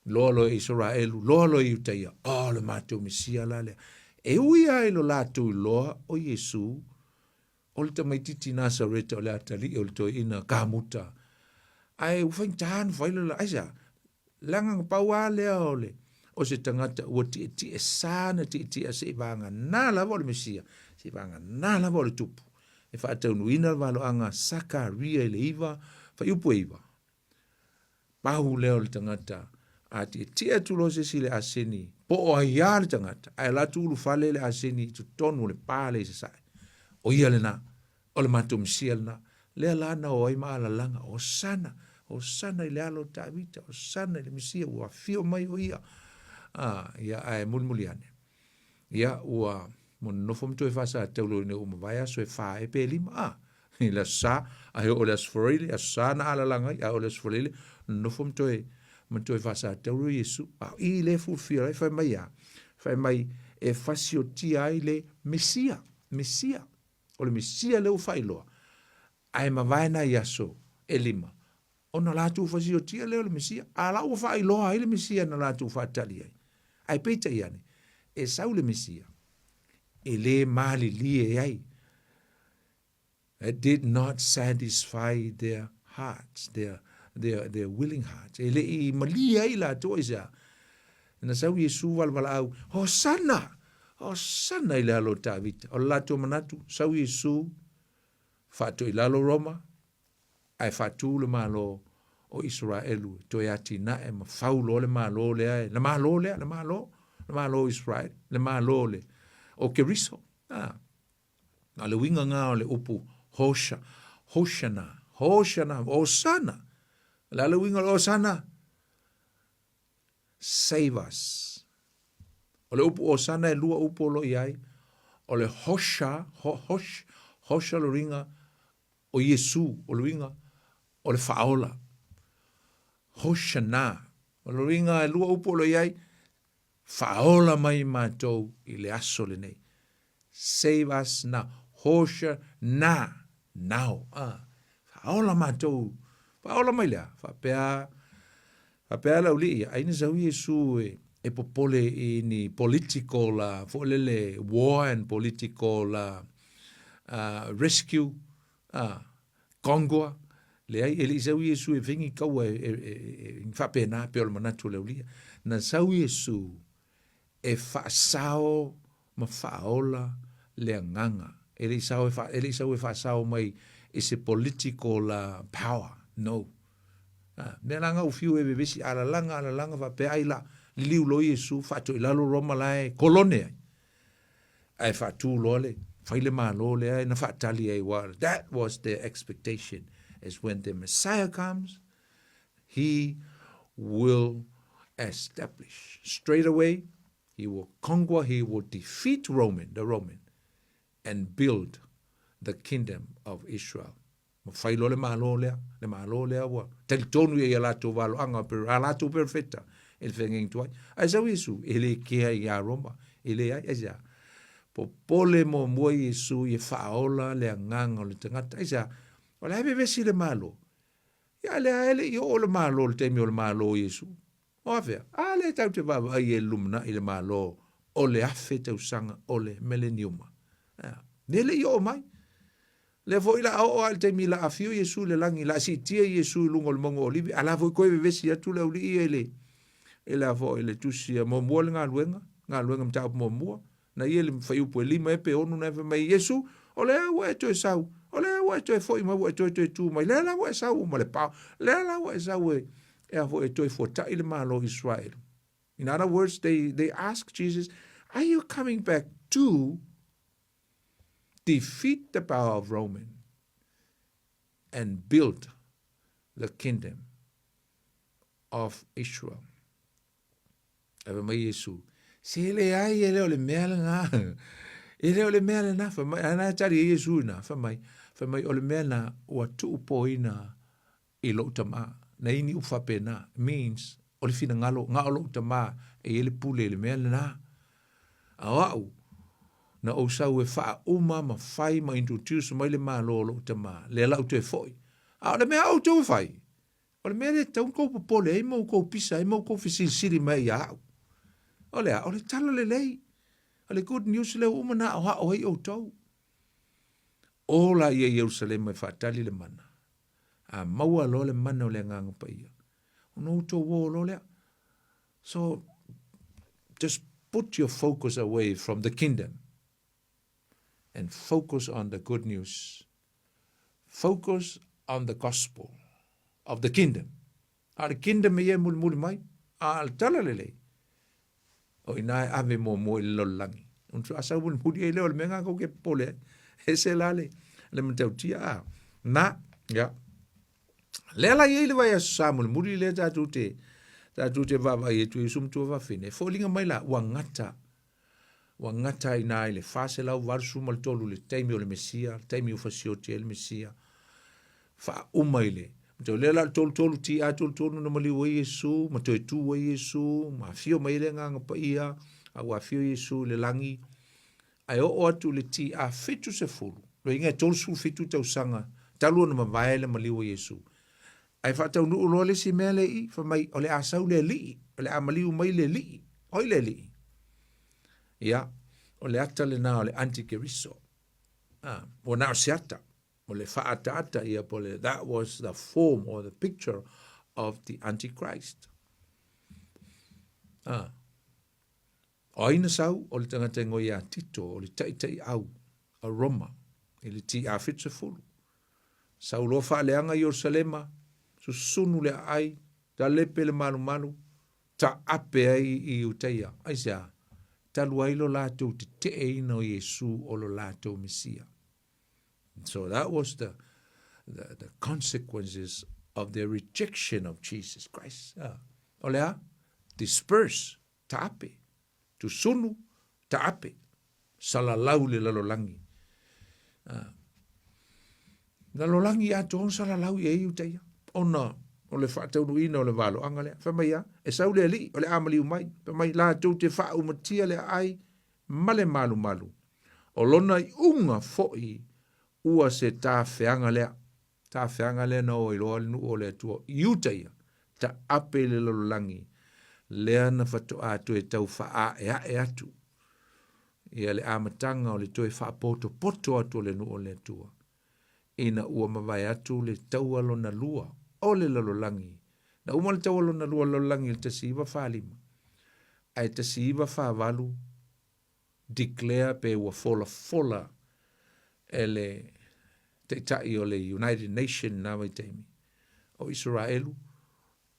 Loa loa e Isaraelu, loa loa e Iutaia, oh, le matou Mesia la lea. E ui lava i lo latou iloa o Iesu, O le tamaititi Nasareta o le atalii o le toeaina kamuta, ae ua faigata ona fai le la, aisea? Leaga na pau lava lea o le o se tagata ua tietie sa na tietie seivagana lava o le Mesia, seivagana lava o le Tupu, e faataunuuina le valoaga Sakaria i le 9, fuaiupu e 9. Pau lea o le tagata, a tietie atu loa se isi i le asini, po o ai lava le tagata, ae alu atu ulufale le asini i totonu o le pa lea i sasae, o ia lena, o le matou Mesia lena. Lea la na o ai ma alalaga, Hosana, Hosana i le alo o Tavita, Hosana i le Mesia ua afio mai o ia. A, ia, ae mulimuli ane. Ia, ua nonofo ma toe faasatauro ina ua mavae aso e fa ea pe lima, a, i le Aso Sa, ae oo i le Aso Faraile, Aso Sa na alalaga ai, ae oo i le Aso Faraile, nonofo ma toe, ma toe faasatauro Iesu. A o i lea e fulufia ai, fai mai a, fai mai e fasiotia ai le Mesia, Mesia. O le Mesia lea ua faailoa, ae mavae nai aso e lima, ona latou fasiotia lea o le Mesia, a la ua faailoa ai le Mesia na latou faatali ai. Ae peitai ane, e sau le Mesia, e lē malilie ai. It did not satisfy their hearts, their, their, their willing hearts. E le i malie ai latou aisea. Na sau Iesu valevalaau, Hosana! Hosana i le alo o Tavita. O le latou manatu, sau Iesu, faatoilalo Roma, ae faatu le Malo o Isaraelu e toe atinae ma fau loa le Malo lea e, le Malo lea, le Malo, le Malo o Isaraelu, le Malo le, o Keriso. Ah. A le uiga ngā o le upu Hosha, Hoshana, Hoshana, Osana. O le a le uiga o le Osana? Save us. O le upu Osana e lua upu o lo o i ai. O le Hosha, ho, hosh, Hosha le uiga o Iesu, o le uiga o le faaola. Hoshana. O le uiga e lua upu o lo o i ai, faaola mai matou i le aso lenei. Save us now. Hosha na. Now. Ah. Faaola matou. Faaola mai lea. Faapea, faapea le auli'i, ai na sau Iesu e, e popole i ni political uh, foi lele war and political uh, uh, rescue uh, conquer. Leai, e le i sau Iesu e fai ni kaua e, e, e, e, faapena pei o le manatu o le auli'i. Na sau Iesu e faasao ma faaola le agaga. E le i sao e fa, e le i sau e faasao mai i se political power. No. A, mea la nga u fiu e vevesi, alalaga, alalaga, faapea ai la, liliu loa Iesu, faatoilalo Roma la e kolone ai. Ae faatu loa le, fai le Malo lea e na faatali ai, wa, that was their expectation, is when the Messiah comes, he will establish straight away He will conquer, he will defeat Roman, the Roman, and build the kingdom of Israel. Ma fai loa le Malo lea, le Malo lea ua talitonu ia i a latou valoaga, a latou perofeta e le feagaiga tuai. Ae sau Iesu, e le kea iā Roma, e leai, aisea? Popole muamua Iesu ia faaola le agaga o le tagata, aisea? O la e vevesi le Malo. Ia lea e le i oo le Malo i le taimi o le Malo o Iesu. O afea? A lea tatou te vaavaai i ai i le lumanai i le Malo o le afe tausaga o le meleniuma. Ea. Ne le i oo mai. Lea foi la a oo lava i le taimi la afio Iesu i le lagi, la siitia Iesu i luga o le mauga o Olivi, a la foi koe vevesi atu le auli'i ia i le, i le a foi, i le tusi a muamua le galuega, galuega mataupu muamua, na ia le fuaiupu e lima ea pe ono na e fai mai, Iesu, o lea ua e toe sau, o lea ua e toe foi mai, ua e toe toe tu mai, lea la ua e sau ma le pao, lea la ua e sau e, e a foi e toe fuata'i le Malo o Israelu. In other words, they, they ask Jesus, are you coming back to defeat the power of Roman and build the kingdom of Israel? Ae fai mai Iesu, Se leai, e le o le mea lena. E le o le mea lena. Fai mai, ana e tali e Iesu ina, fai mai, fai mai, o le mea lena ua tuupoina i lou tamā. Na ini upu faapena, means, o le finagalo, na o lou tamā e i ai le pule i le mea lena. A o au, na ou sau e faauma ma fai ma introduce mai le Malo o lou tamā, lea la ou toe foi. A o le mea a outou e fai, O le mea lea e tatau ona tou popole ai ma outou pisa ai ma outou fesilisili mai ai ia au. O le a? O le tala lelei. O le good news lea ua uma ona aoao ai outou. O la ia Ierusalema e faatali le mana. A maua loa le mana o le Agaga Paia, ona outou o loa lea. So, just put your focus away from the kingdom and focus on the good news. Focus on the gospel of the kingdom. A o le kingdom ia e mulimuli mai, a o le tala lelei, o ina e ave muamua i le lalolagi. Ona faatoa sau mulimuli ai lea o le mea lena tou te popole ai. Ese la le, le matautia a. Na, ia. Lea la i ai le vaiaso sa mulimuli lea tatou te tatou te vaavaai atu i uso matua fafine, e foliga mai la ua gata ua gata i ina i le 483 i le taimi o le Mesia, le taimi ua fasioti ai le Mesia, faauma i le Matau lea la o le 33 TA 33 na maliu ai Iesu ma toe tu ai Iesu ma afio mai ai le Agaga Paia a ua afio Iesu i le lagi ae oo atu i le TA 70, loiga e 37 tausaga talu ona mavae le maliu o Iesu. Ae faataunuu loa le isi mea lea i i, fai mai o le a sau le alii, o le a maliu mai le alii. O ai le alii? Ia, o le ata lena o le antikeriso. Ah, ua na o se ata, o le faaataata ia po le that was the form or the picture of the antichrist. Ah. O ai na sau? O le tagata e ngoi ia Tito, o le taitaiau a Roma i le TA 70. Sau loa faaleaga Ierusalema, susunu le aai, talepe le malumalu, taape ai i Iutaia. Aisea? Talu ai lo latou teteeina o Iesu o lo latou Mesia. So that was the, the, the consequences of their rejection of Jesus Christ. Ah. O le a? Disperse taape, tusunu, taape, salalau le lalolagi. Ah. Lalolagi atoa ona salalau i ai uta ia. Ona o le faataunuuina o le valoaga lea. Fai mai a, e sau le alii, o le a maliu mai. Fai mai, latou te faaumatia le aai ma le malumalu. O lona iuga foi ua se tafeaga lea. Tafeaga lea na o ai loa le nuu o le Atua i uta ia, taape i le lalolagi, lea na faatoa toe tau faaeae atu ia le amataga o le toe faapotopoto atu o le nuu o le Atua, ina ua mavae atu le taua lona lua o le lalolagi. Na uma le taua lona lua o le lalolagi i le 1945, ae 1948 declare pe ua folafola e le taitai o le United Nation na vaitaimi o Isaraelu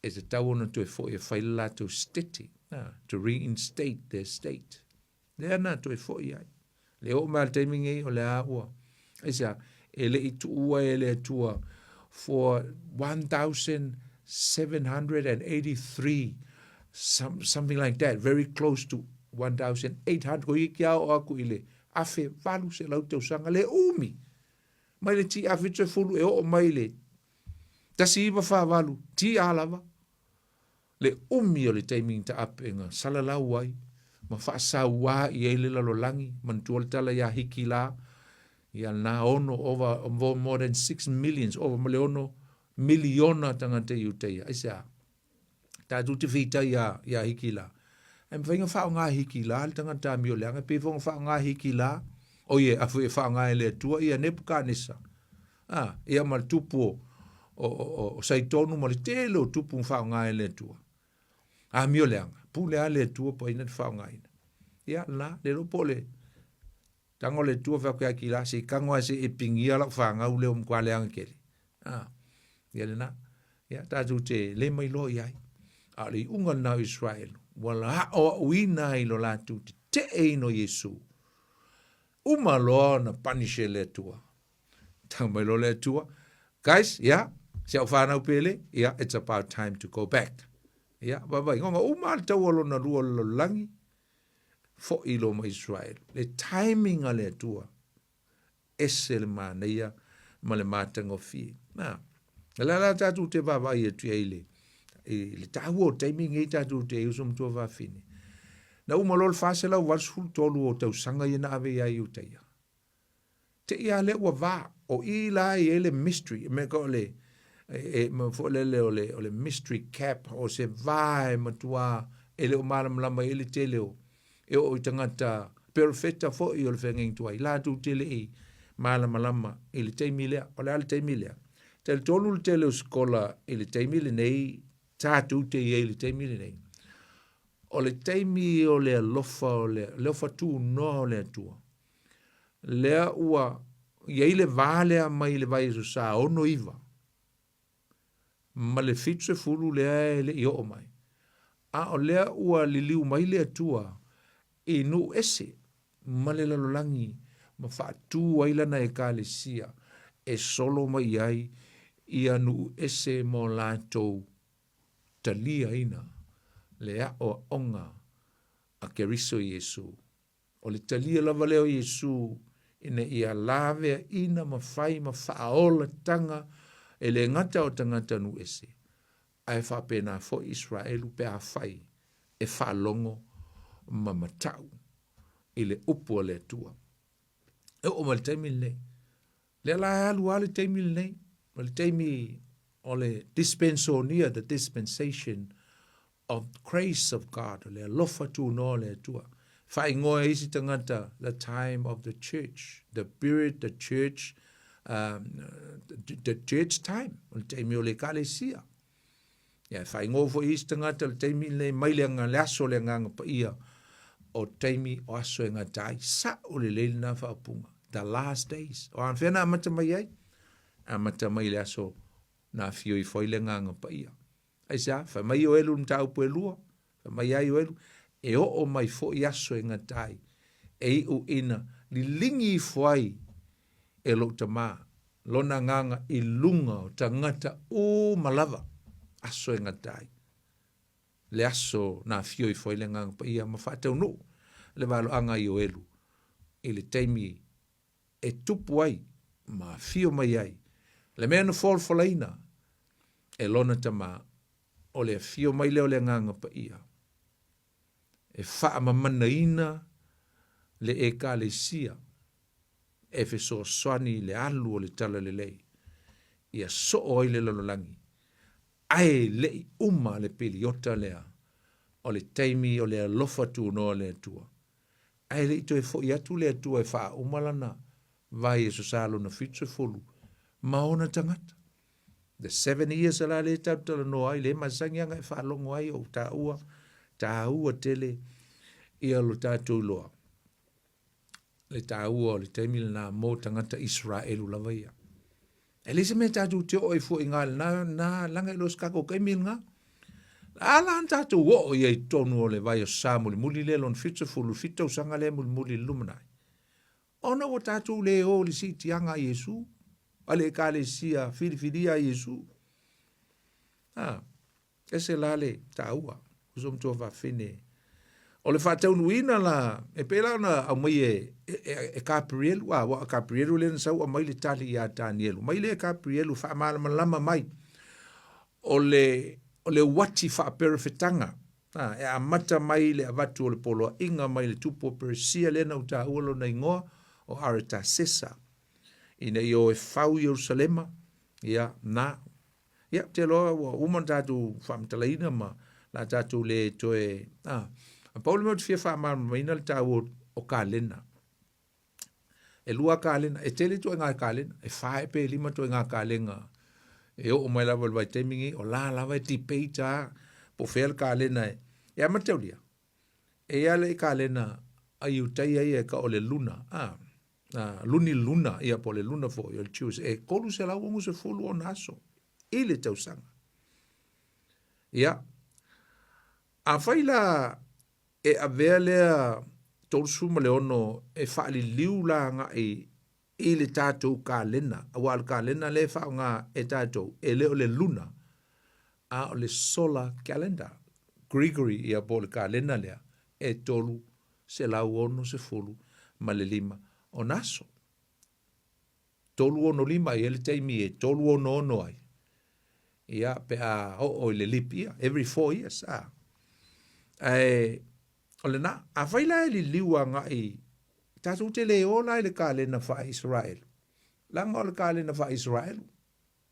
e tatau ona toe foi e fai le latou state, to reinstate their state. Lea na toe foi ai. Le oo mai le taimi nei o le a ua. Aisea, e le i tuua e le Atua for 1,783 some, something like that, very close to 1,800, ko ia kia o aku i le 1800 tausaga, le umi, mai le ti afe te fulu e oo mai le 1948, ti a lava, le umi o le taimi ta apenga, salalau ai, ma faasauā i ai le lalolagi, manatua le tala iā Hiki la, ia na ono over, more than 6 millions, over ma le ono miliona tagata i Iutaia. Aisea? Tatou te whitai iā, iā Hiki la. Ae mawhai nga whaonga Hiki la, le tangata amio leanga, pe whonga whaonga Hiki la, o ie, afu e whaonga e le Atua, ia Nebukanesa. Ah, ia ma le tupu o, o, o, o Saitonu ma le tele o tupu nga whaonga e le Atua. Amio leanga, pule a le Atua po ina te whaongaina. Ia, la, le lo po le, Tango le Atua whea koe ki la, se i kango ai se e pingia lau whangau leo mkwa leanga kele. Ah, ia le na. Ia, tātou te le mai loa i ai. A o le iuga lena o Israel, ua la o auina ai lo latou te tee ino Iesu. Uma loa na punish e le Atua. Tau mai loa le Atua, guys, yeah, si au whanau pele, yeah, it's about time to go back. Yeah, vaivai, ngonga uma le taua lona lua o le lalolagi, foʻi loa ma Israel. Le timing a le Atua, ese le manaia ma le matagofie. Na, la la tātou te vaavaai atu i ai le, i le tāua o taimi nei tātou te uso matua fafine. Na uma loa le 483 o tausaga ia na ave ia i Utaia. Te ia lea ua va, o i la i ai le mystery, me ka o le, e, e, ma fo lele o le, o le mystery cap, o se va e matua, e le o malamalama i le tele o, e oo i tagata perofeta foi o le feagaiga tuai, latou te le i malamalama i le taimi lea. O le a le taimi lea? Talitonu le tele o sikola i le taimi lenei, tatou te i ai i le taimi lenei, o le taimi o le alofa, o le alofa tunoa o le Atua, lea ua i ai le va lea mai le vaiaso sa 69 ma le 70 lea e le i oo mai. A o lea ua liliu mai le Atua i nuu ese ma le lalolagi ma faatu ai lana ekalesia. e solo mai ai ia nuu ese mo latou taliaina le aoaoga a Keriso Iesu. O le talia lava lea o Iesu ina ia laveaina ma fai ma faaolataga e le gata o tagata nuu ese, ae faapena foi Iseraelu pe afai e faalogo ma matau i le upu a le Atua. E oo mai le taimi lenei, lea la e alu lava le taimi lenei, o le taimi o le dispensonia, the dispensation of grace of God, o le alofa tunoa o le Atua. Faaigoa e isi tagata the time of the church, the period, the church, the church time, o le taimi o le ekalesia. Ia, e faaigoa foi e isi tagata le taimi lenei mai le, le aso o le Agaga Paia, o taimi o aso e gata ai. Sa'o lelei lena faaupuga, the last days. O anafea na amata mai ai? Amata mai le aso na afio ifo ai le Agaga Paia. Aisea? Fai mai Ioelu i le mataupu e lua, fai mai ia Ioelu, e oo mai foi aso e gata ai, e iu ina liligi ifo ai e lou Tama lona agaga i luga o tagata uma lava, aso e gata ai. Le aso na afio ifo ai le Agaga Paia ma faataunuu le valoaga a Ioelu i le taimi e tupu ai ma afio mai ai le mea na folafolaina e lona Tama, o le afio mai lea o le Agaga Paia e faamamanaina le Ekalesia e fesoasoani i le alu o le Talalelei ia soo ai le lalolagi, ae le i uma le piliota lea o le taimi o le alofa tunoa o le Atua. Ae le i toe foi atu le Atua e faauma lana vai Aso Sa lona 70 ma ona tagata. The 7 years la lea tatou talanoa ai, le masani aga e faalogo ai o taua, taua tele ia lo tatou iloa. Le taua o le taimi lena mo tagata Israelu lava ia. E leai se mea tatou te oo ai fua i ngā lena, na laga i lo se tatou taimi lena. A la na tatou oo ia i totonu o le vai o sa mulimuli lea lona 77 tausaga lea mulimuli i le lumanai. Ona ua tatou le o i le siitiaga a Iesu, a le Ekalesia filifilia a Iesu. A, ese la le taua, uso ma tuafafine. O le faataunuuina la, e pei la ona aumai e, e, e, e Kaprielu, a, ua Kaprielu lea na sau aumai le tali ia Tanielu. Mai lea Kaprielu faamalamalama mai o le, o le uati faaperefetaga, a, e amata mai le avatu o le poloaiga mai le tupu o Peresia lea na ou taua lona igoa o Aretasesa, ina ia o e fau Ierusalema, ia, na, Ia, ou te iloa ua uma ona tatou faamatalaina ma la tatou le toe, a, a pau le mea ou te fia faamalamalamaina le taua o kalena. E lua kalena, e tele ituaiga kalena, e fa ea pe lima ituaiga kalena e oo mai lava i le vaitaimi lenei, o la lava e debate lava po o fea le kalena e, e amataulia. E i ai le kalena a Iutaia ia e tau o le luna, a, luni luna, ia po o le luna foi o le Jews, e 360 ona aso i le tausaga. Ia, afai la e avea lea 36 e faaliliu la agai i le tatou kalena, aua o le kalena lea e faaaoga e tatou, e le o le luna, a o le solar calendar, Gregory ia po o le kalena lea, e 365 ona aso. 365 e i ai le taimi e 366 ai, ia, pe a oo i le leap year, every 4 years, a. Ae, o lena, afai la e liliu agai, tatou te le o la i le kalena faa-Israelu, leaga o le kalena faa-Israelu,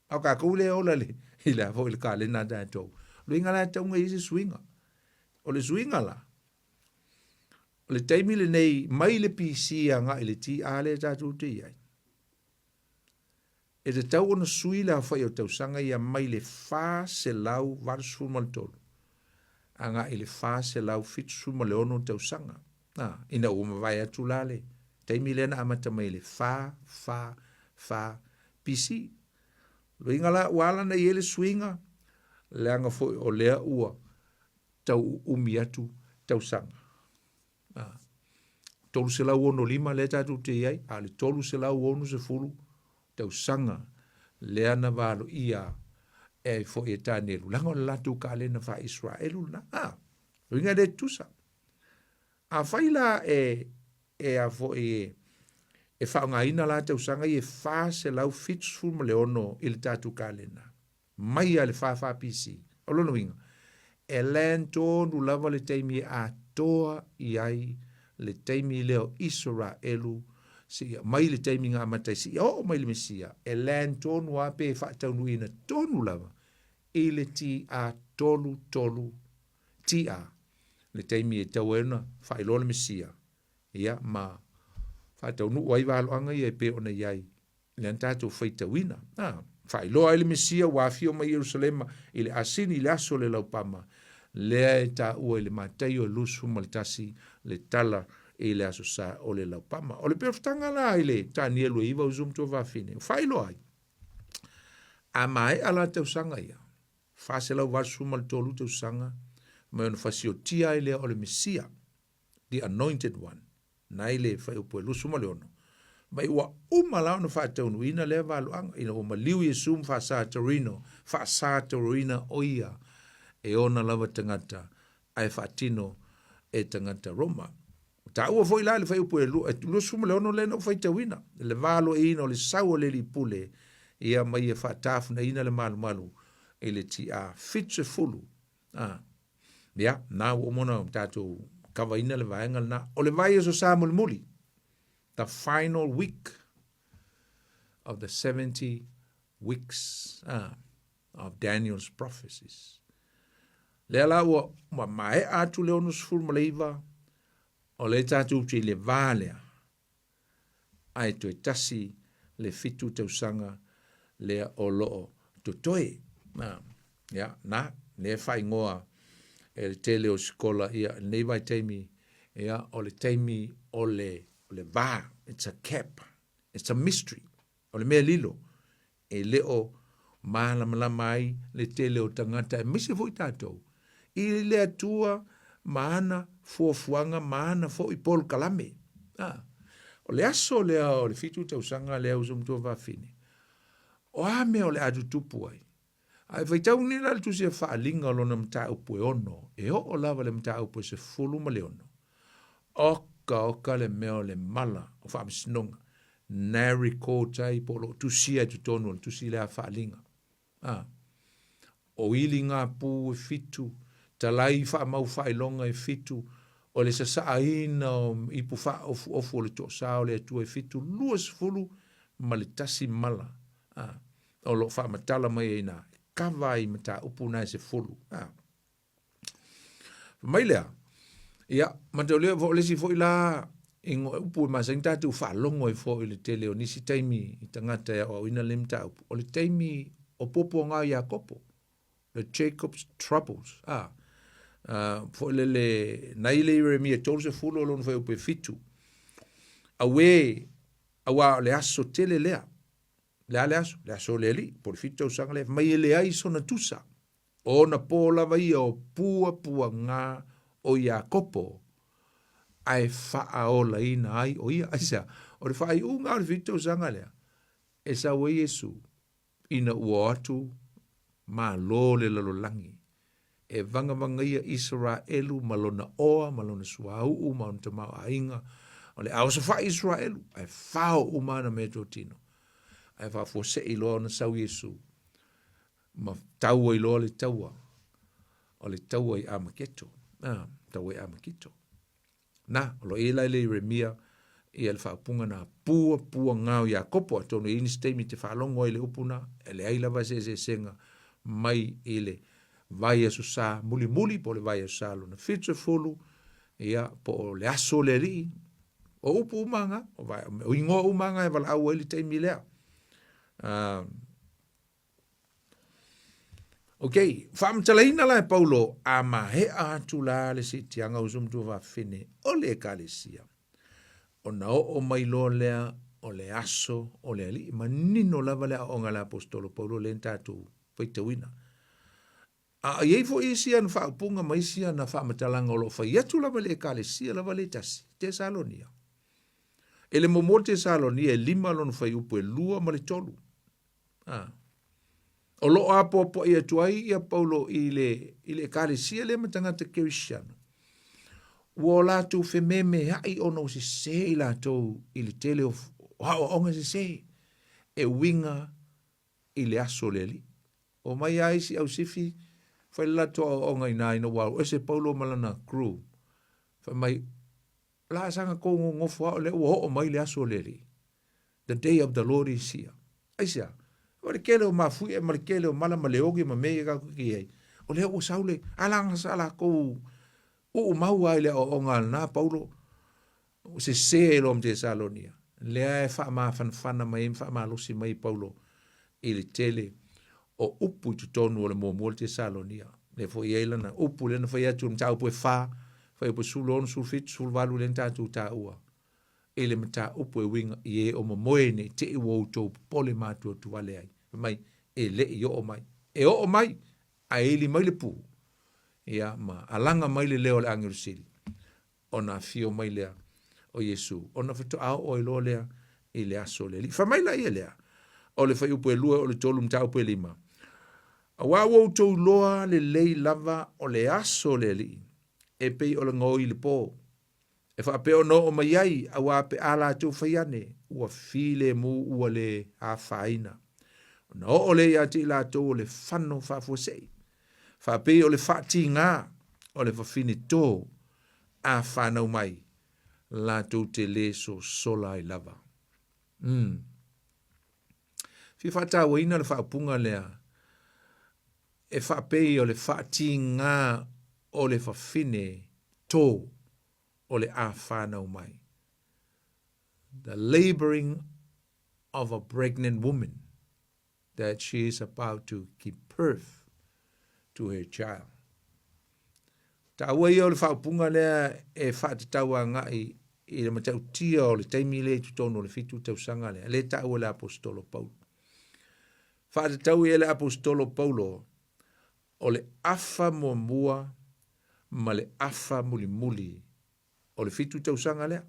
a o tatou lea e ola i le, i le a foi le kalena a tatou. O le uiga la e tatau ona i ai se suiga. O le suiga la, o le taimi lenei mai le PC agai i le TA lea tatou te i ai, e tatau ona sui le aofai o tausaga ia mai le 483 agai i le 476 tausaga. A, ina ua mavae atu la le taimi lea na amata mai le 4, 4, 4 BC. Luiga la ua ala ona i ai le suiga, leaga foi o lea ua tau uumi atu tausaga. A, 365 lea tatou te i ai, a o le 360 tausaga lea na valoia e ai foi e Tanielu, leaga o le latou kalena faa-Iseraelu lena. A, uiga e le tutusa. Afai la e e a foi e e faaaogaina la tausaga ia e 476 i le tatou kalena, mai lava i le 44 BC. O lona uiga, e land tonu lava le taimi e atoa i ai le taimi lea o Isaraelu seia mai le taimi na amata ai seia oo mai le Mesia, e land tonu lava pe faataunuuina tonu lava i le TA 33 TA, le taimi e tatau ai ona faailoa le Mesia, ia ma faataunuu ai valoaga ia e pei ona i ai lea na tatou faitauina. A, faailoa ai le Mesia ua afio mai Ierusalema i le asini i le aso o le laupama, lea e taua i le Mataio 21 le tala i le aso sa o le laupama. O le perofetaga la i le Tanielu e iva uso ma tuafafine, ua faailoa ai, a maea la tausaga ia, 483 tausaga mai ona fasiotia ai lea o le Mesia, the anointed one, nai le fuaiupu e 26, mai ua uma la ona faataunuuina lea valoaga ina ua maliu Iesu ma faasatauina, faasatauina o ia e ona lava tagata ae faatino e tagata Roma. Ua taua foi la i le fuaiupu e 26 lea na ou faitauina, le valoeina o le sau o le Alii Pule, ia ma ia faatafunaina le malumalu i le TA 70. A, ia, na ua uma ona tatou kavaina le vaega lena. O le vaiaso sa mulimuli, the final week of the 70 weeks of Daniel's prophecies. Lea la ua, ua maea atu le 69, o lea tatou te i le va lea, ae toe tasi le fitu tausaga lea o loo totoe. Ia, na, lea e faaigoa e le tele o sikola ia lenei vaitaimi, ia, o le taimi o le, o le va, it's a cap, it's a mystery, o le mea lilo, e le o malamalama ai le tele o tagata aemaise foi tatou i le Atua ma ana fuafuaga ma ana foi polokalame. A, o le aso lea o le fitu tausaga lea uso matua fafine, o a mea o le a tutupu ai? A e faitau nei la le tusi a Faaaliga o lona mataupu e ono, e oo lava le mataupu e 16, Oka oka le mea o le mala o faamasinoga na e record ai po o lo o tusia i totonu o le tusi lea a Faaaliga. A, o iligapū e fitu, talai faamau faailoga e fitu, o le sasaaina o ipu faaofuofu o le toasa o le Atua e fitu, 21 mala, a, o lo o faamatala mai ai ina, e kava ai mataupu na e sefulu. A. Fai mai lea, ia, mataulia o le isi foi la ingoa upu e masani tatou faalogo ai foi i le tele o nisi taimi i tagata e aoaoina lenei mataupu, o le taimi o puapuaga o Iakopo, the Jacob's troubles, a, foi lele, nai le Ieremia 30 o lona fuaiupu e fitu, auē, auā o le aso tele lea, le a le aso? Le aso o le Alii, po o le fitu tausaga lea, fai mai e leai sona tusa, O ona pō lava ia o puapuaga o Iakopo, ae faaolaina ai o ia. Aisea? O le faaiuga o le fitu tausaga lea, e sau ai Iesu, ina ua o atu malo le lalolagi, e vagavagaia Isaraelu ma lona oa, ma lona suauu, ma ona tamaoaiga, o le a osofai Isaraelu, ae fao uma ana meatotino. Ae faafuasei loa ona sau Iesu, ma tau ai loa le taua, o le taua i Amaketo, a, taua i Amakito. Na, o lo o i ai la i le Ieremia ia le faaupuga na, puapuaga o Iakopo, atonu e i ai nisi taimi e te faalogo ai i le upu na, e leai lava se eseesega mai i le vaiaso sa mulimuli po o le vaiaso sa lona 70, ia, po o le aso o le Alii, o upu uma na, o igoa uma na e valaau ai le taimi lea. Ok, faamatalaina la e Paulo, a maea atu la le siitiaga uso ma tuafafine o le Ekalesia, ona oo mai loa lea o le aso o le Alii. Manino lava le aoaoga a le Aposetolo Paulo lea na tatou faitauina. A i ai foi isi ana faaupuga ma isi ana faamatalaga o lo o fai atu lava i le Ekalesia lava le tasi, Tesalonia. E le muamua o Tesalonia e lima lona fuaiupu e lua ma le tolu. A. O lo o apoapoai atu ai ia Paulo i le, i le ekalesia lea ma tagata kerisiano. Ua o latou fememea'i ona ua sesē i latou i le tele o aoaoga sesē e uiga i le aso o le Alii. Omai lava isi ausifi fai le latou aoaoga i ina ina ua alu ese Paulo ma lana crew. Fai mai, O le a saga tou nonofo lava o lea ua oo mai le aso o le Alii. The day of the Lord is here. Aisea? O le tele o mafuie ma le tele o mala ma leogi ma mea ia tatou te i ai. O lea ua sau le, a leaga sa latou uu mau lava i le aoaoga a lena Paulo, ua sese ai loa ma Tesalonia. Lea e faamafanafana mai ai ma faamalosi mai Paulo i le tele o upu i totonu o le muamua o le Tesalonia. Lea foi e i ai lana upu lea na fai atu i le mataupu e fa, fuaiupu 16, 17, 18 lea na tatou taua i le mataupu e uiga i e o momoe ne i te i ua outou popole matuatuvale ai. Fai mai, e le i oo mai. E oo mai, ae ili mai le pū, ia, ma alaga mai le leo o le agelu sili, ona afio mai lea o Iesu, ona faatoa oo ai loa lea i le aso o le Alii. Fai mai laia lea, o le fuaiupu e lua o le tolu mataupu e lima, Auā ua outou iloa lelei lava o le aso o le Alii, e pei o le gaoi i le pō, e faapea ona oo mai ai, auā pe a latou fai ane, ua filemu ua le afaina. Ona oo lea ia te i latou o le fano faafuasei, faapei o le faatigā o le fafine tō a fanau mai, latou te lē sosola ai lava. Mm. Fia faatauaina le faaupuga lea e faapei o le faatigā o le fafine tō o le a fanau mai. The laboring of a pregnant woman that she is about to give birth to her child. Taua ia o le faaupuga lea e faatatau agai i le matautia o le taimi lea i totonu o le fitu tausaga lea, lea e taua e le Aposetolo Paulo. Faatatau i ai le Aposetolo Paulo o le afa muamua ma le afa mulimuli o le fitu tausaga lea.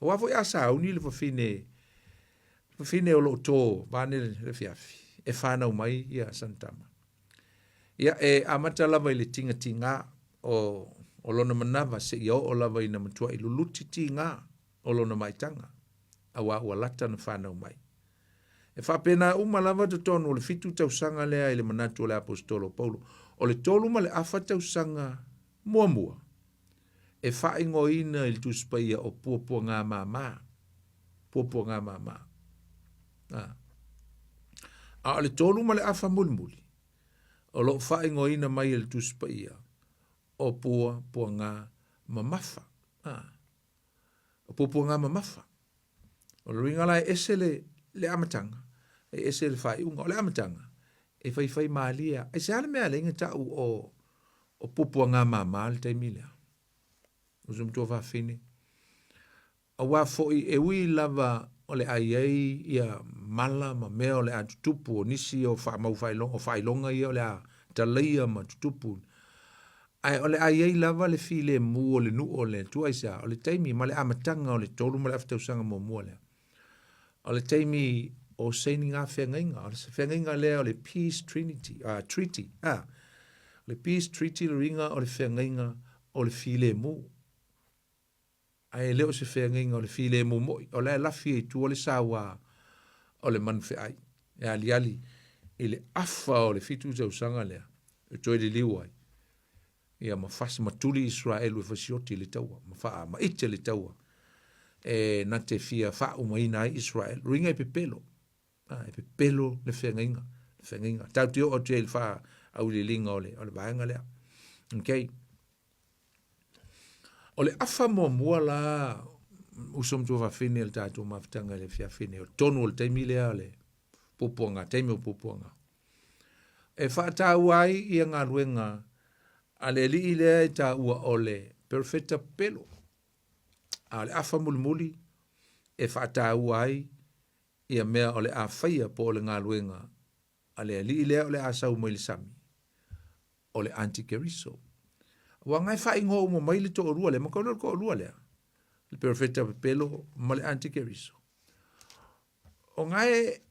Aua foi a sauni le fafine, fafine o lo o tō vaeane le afiafi, e whānau mai ia sana tama. Ia, e amata lava i le tigatigā o, o lona manawa seia oo lava ina matuai luluti tigā o lona maitaga, auā ua lata ona whānau mai. E faapena uma lava totonu o le fitu tausaga lea i le manatu o le Aposetolo Paulo, o le tolu ma le afa tausaga muamua, e faaigoaina i le Tusi Paia o puapuagamāmā, puapuagamāmā. A. A o le tolu ma le afa mulimuli, o lo o faaigoaina mai e le Tusi Paia o puapuagamamafa. A. O puapuagamamafa. O le uiga la e ese le, le amataga, e ese le faaiuga. O le amataga, e faifai malie lava. Aisea le mea e ala ai ona tau o, o puapuagamāmā le taimi lea? Uso matua fafine. Auā foi e ui lava o le a i ai ia mala ma mea o le a tutupu o nisi o faamau faailoga, o faailoga ia o le a talaia ma tutupu. Ae o le a i ai lava le filemu o le nuu o le Atua aisea? O le taimi ma le amataga o le tolu ma le afa tausaga muamua lea. O le taimi o saini ngā feagaiga. O le feagaiga lea o le Peace Trinity, Treaty. O le Peace Treaty le uiga o le feagaiga o le filemu. Ae e le o se feagaiga o le filemu moi, o la e lafi ai i tua le sauā o le manufeai e aliali i le afa o le fitu tausaga lea e toe liliu ai, ia ma fasi ma tuli Iseraelu e fasioti i le taua, ma faamaite le taua e na te fia faaumaina ai Iseraelu. Uiga e pepelo, a, e pepelo le feagaiga, le feagaiga. Tatou te oo atu ai i le faaauiliiliga o le, o le vaega lea. Okay. O le afa muamua la, uso ma tuafafine o le tatou mafutaga i le afiafi nei, o totonu o le taimi lea o le puapuaga, taimi o puapuaga, e faataua ai ia galuega a le alii lea e taua o le perofeta pepelo. A o le afa mulimuli e faataua ai ia mea o le a faia po o le galuega a le alii lea o le a sau mai le sami, o le antikeriso. Aua na e faaigoa uma mai le toalua lea, ma tau lea o le toalua lea. Le perofeta pepelo ma le antikeriso. O gae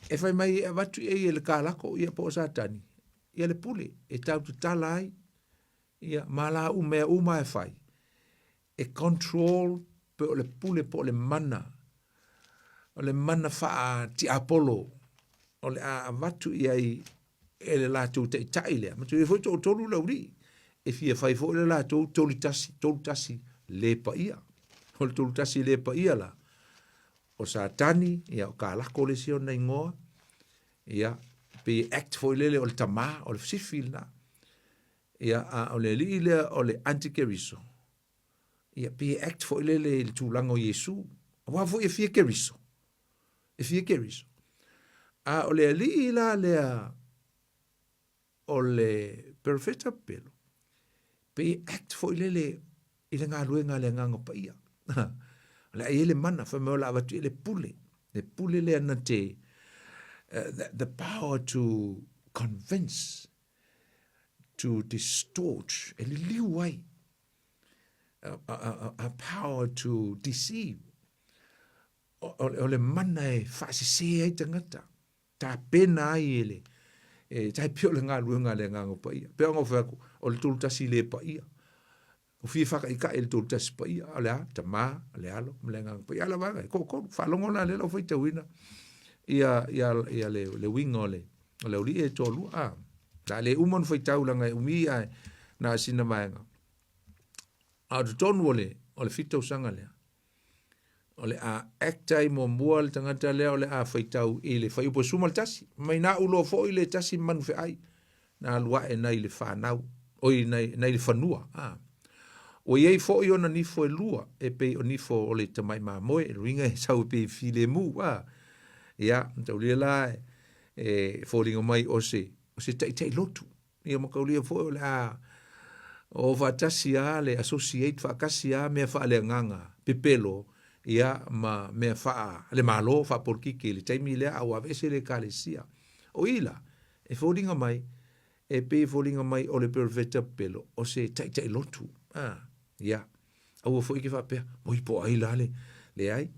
e fai mai e avatu i ai e le kalako ia po o Satani, ia le pule e tau tatala ai ia ma la u mea uma e fai e control pe o le pule po o le mana o le mana faa-tiapolo o le a avatu i ai e le latou taitai lea. Ma foi toatolu le aualii e fia fai foi le latou tolu tasi, tolu tasi le paia. O le tolu tasi le paia la, o Satani, ia o Kalako le isi ona igoa, ia pei act foi lele o le tamā, o le sifi lena. Ia a o le alii lea o le antikeriso, ia pei act foi lele i le tulaga o Iesu. Aua foi e fia Keriso, e fia Keriso. A o le alii la lea o le perofeta pepelo, pei act foi lele i le galuega a le Agaga Paia. O le a i ai le mana, fai mai o le a avatu i ai le pule, le pule lea na te, the power to convince, to distort, e liliu ai, a power to deceive, o le mana e faasese ai tagata, tapena ai e le, e tai pei o le galuega a le Agaga Paia. Pei ona ou fai atu, o le Tolutasi le paia. Ua fia faakaikaʻi i le Tolutasi paia, o le a? Tama, o le Alo, ma le Agaga Paia. A la vaega, e toatolu. Faalogo la lea la ua faitauina ia, ia, ia le, le uiga o le, o le aualii e toalua. A, la le uma ona faitau leaga e umi ae na o sina vaega. A o totonu o le, o le fitu tausaga lea, o le a act ai muamua le tagata lea o le a faitau i le fuaiupu e 11. Mai na uloa foi le tasi manu feai na alu ae nai le fanau, oi nai, nai le fanua. A. Ua i ai foi ona nifo e lua, e pei o nifo o le tamai mamoe, le uiga e sau e pei e filemu. A. Ia, mataulia la e, e foliga mai o se, o se taitai lotu. Ia mataulia foi o le a o faatasi lava le associate faatasi lava mea faaleagaga pepelo ia ma mea faalemalo faapolitiki i le taimi lea a ua aveese le ekalesia. O i la, e foliga mai, e pei e foliga mai o le perofeta pepelo o se taitai lotu. A, ia. Aua foi e te faapea, oi po o ai la le, leai.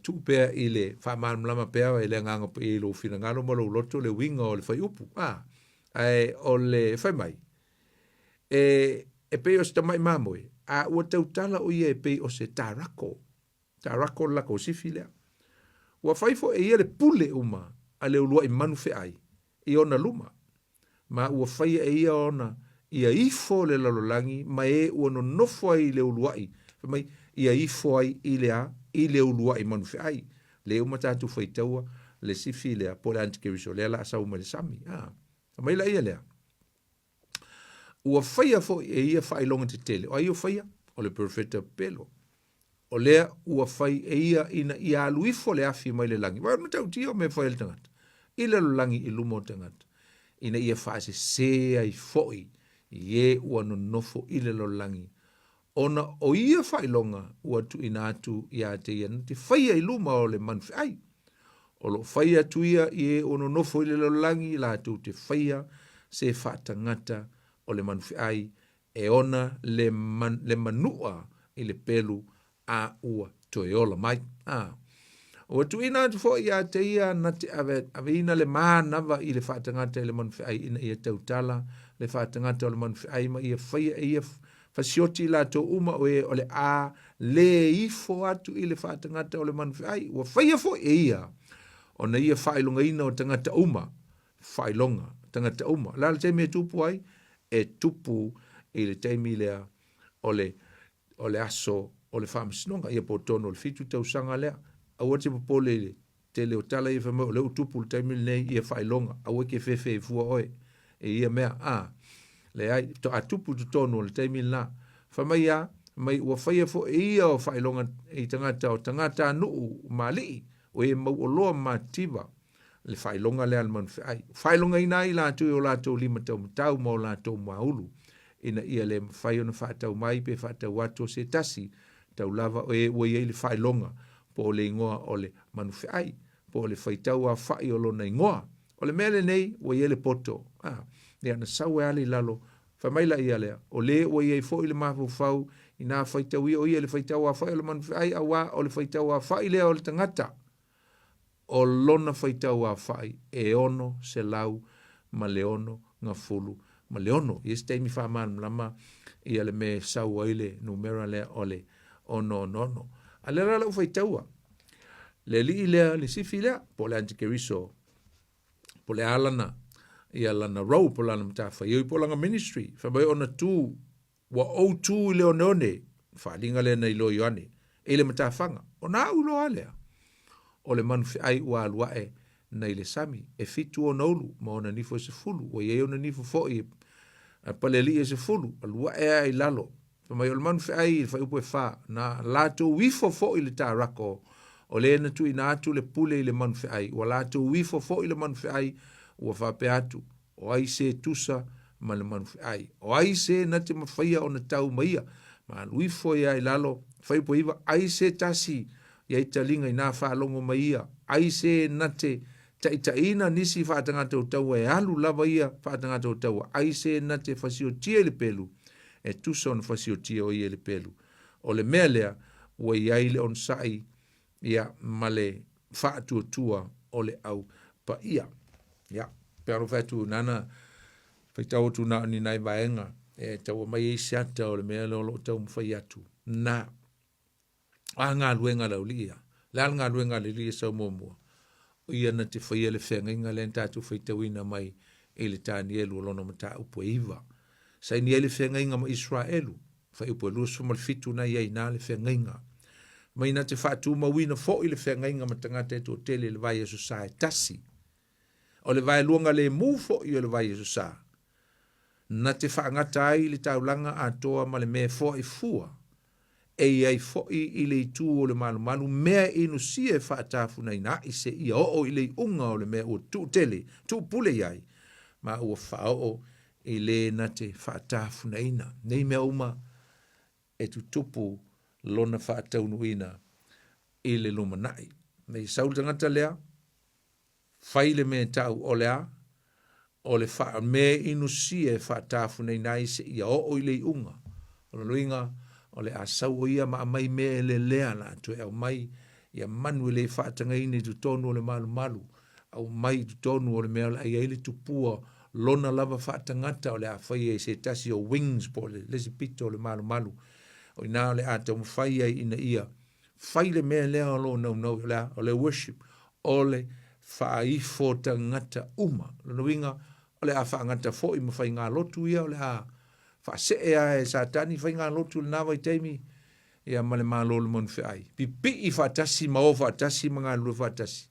Tuu pea i le faamalamalama pea e le Agaga Paia i lou finagalo ma lou loto le uiga o le fuaiupu. A, ae o le fai mai, e, e pei o se tamai mamoe, a ua tautala o ia e pei o se tarako. Tarako le latou sifi lea. Ua fai foi e ia le pule uma a le uluai manu feai i ona luma, ma ua faia e ia ona ia ifo le lalolagi ma e ua nonofo ai i le uluai, fai mai, ia ifo ai i le a? I le uluai manu feai. Lea uma tatou faitaua le sifi lea po o le antikeriso lea la a sau mai le sami. A, fai mai laia lea, Ua faia foi e ia faailoga tetele. O ai ua faia? O le perofeta pepelo. O lea ua fai e ia ina ia alu ifo le afi mai le lagi. Vaai o le matautia o mea e fai e le tagata. I le lalolagi i luma o tagata. Ina ia faasese ai foi i e ua nonofo i le lalolagi. Ona o ia faailoga ua tuuina atu ia te ia na te faia i luma o le manu feai. O lo o fai atu ia i e ua nonofo i le lalolagi latou te faia se faatagata o le manu feai e ona le, man, le manua i le pelu a ua toe ola mai. A. Ua tuuina atu foi ia te ia na te ave, aveina le manava i le faatagata i le manu feai ina ia tautala le faatagata o le manu feai ma ia faia e ia fasioti i latou uma o e o le a le ifo atu i le faatagata o le manu feai. Ua faia foi e ia ona ia faailogaina o tagata uma, faailoga tagata uma. O le a le taimi e tupu ai? E tupu i le taimi lea o le o le aso o le faamasinoga, ia po o totonu o le fitu tausaga lea. Aua te popole i le tele o tala ia fai mai o lea ua tupu i le taimi lenei ia faailoga, aua e te fefe ai fua oe i ia mea. A, leai, faatoa tupu i totonu o le taimi lena. Fai mai a, fai mai ua faia foi e ia o faailoga i tagata o tagatanuu ma alii, o e mauoloa ma mativa le faailoga lea a le manufeai. Faailogaina ai latou i o latou lima taumatau ma o latou muaulu, ina ia le mafai ona faatau mai pe faatau atu o se tasi, tau lava o e ua i ai le faailoga, po o le igoa o le manufeai, po o le faitau aofai o lona igoa. O le mea lenei, ua i ai le poto, a, ia na sau ai lava i lalo, fai mai la ia lea, o le ua i ai foi le mafaufau Inā faitauia o ia i le faitau afaʻi o le manu feʻai, auā o le faitau afaʻi lea o le tagata, o lona faitau afaʻi e 666. I se taimi faamalamalama ia le mea e sau ai le numera lea o le 666. A lea la lau faitaua, le alii lea, le sifi lea, po o le antikeriso, po o le a lana, ia lana role, po o lana matafaioi, po o lana ministry, fai mai ona tu, ua ou tu i le oneone, faaaliga lea na iloa Ioane, i le matafaga, ona au iloa lava lea, o le manu feai ua alu ae nai le sami, e fitu ona ulu ma ona nifo e 10, ua i ai ona nifo foi a palealii e 10, alu ae lava i lalo. Fai mai o le manu feai i le fuaiupu e 4, na latou ifo foi le tarako, o le na tuuina atu le pule i le manu feai, ua latou ifo foi le manu feai, ua faapea atu, o ai se tusa ma le manu feai, o ai se na te mafaia ona tau ma ia, ma alu ifo ai i lalo, fuaiupu e 9, ai se tasi i ai taliga inā faalogo mai ia, ai se na te taitaiina nisi faatagata o taua e alu lava ia faatagata o taua, ai se na te fasiotia i le pelu, e tusa ona fasiotia o ia i le pelu. O le mea lea, ua i ai le onosai ia, ma le faatuatua o le au paia. Ia, pe alofa atu nana faitau atu na o ni nai vaega e tau aumai ai se ata o le mea lea o lo o taumafai atu. Na, o a galuega a le aualii ia? Le a le galuega a le alii e sau muamua? O ia na te faia le feagaiga lea na tatou faitauina mai i le Tanielu o lona mataupu e 9. Saini ai le feagaiga ma Iseraelu, fuaiupu e 27 na i ai ina le feagaiga. Mai na te faatumauina foi le feagaiga ma tagata e toatele i le vaiaso sa e tasi. O le vaeluaga lemu foi o le vaiaso sa, na te faagata ai le taulaga atoa ma le mea e foai fua, e i ai foi i le itu o le malumalu mea e inusia e faatafunaina aʻi seia oo i le iuga o le mea ua tuutele, tuupule i ai, ma ua faaoo i le na te faatafunaina. Nei mea uma e tutupu lona faataunuuina i le lumanai. Nei sau le tagata lea, Fai le mea e tau o le a? O le fa, mea inusia e faatafunaina ai seia oo i le iuga. O lona uiga, o le a sau o ia ma aumai mea e lelea la toe aumai ia manu e le faatagaina i totonu o le malumalu, aumai i totonu o le mea o le a i ai le tupua lona lava faatagata o le a faia i se tasi o wings po o le isi pito o le malumalu. O i ina o le a taumafai ai ina ia Fai le mea lea o lo o naunau, o le a? O le worship, o le faaifo tagata uma. Lona uiga, o le a faagata foi ma faigalotu ia, o le a faasee lava e Satani faigalotu i lena vaitaimi, ia ma le Malo o le Manufeai. Pipii faatasi ma o faatasi ma galulue faatasi.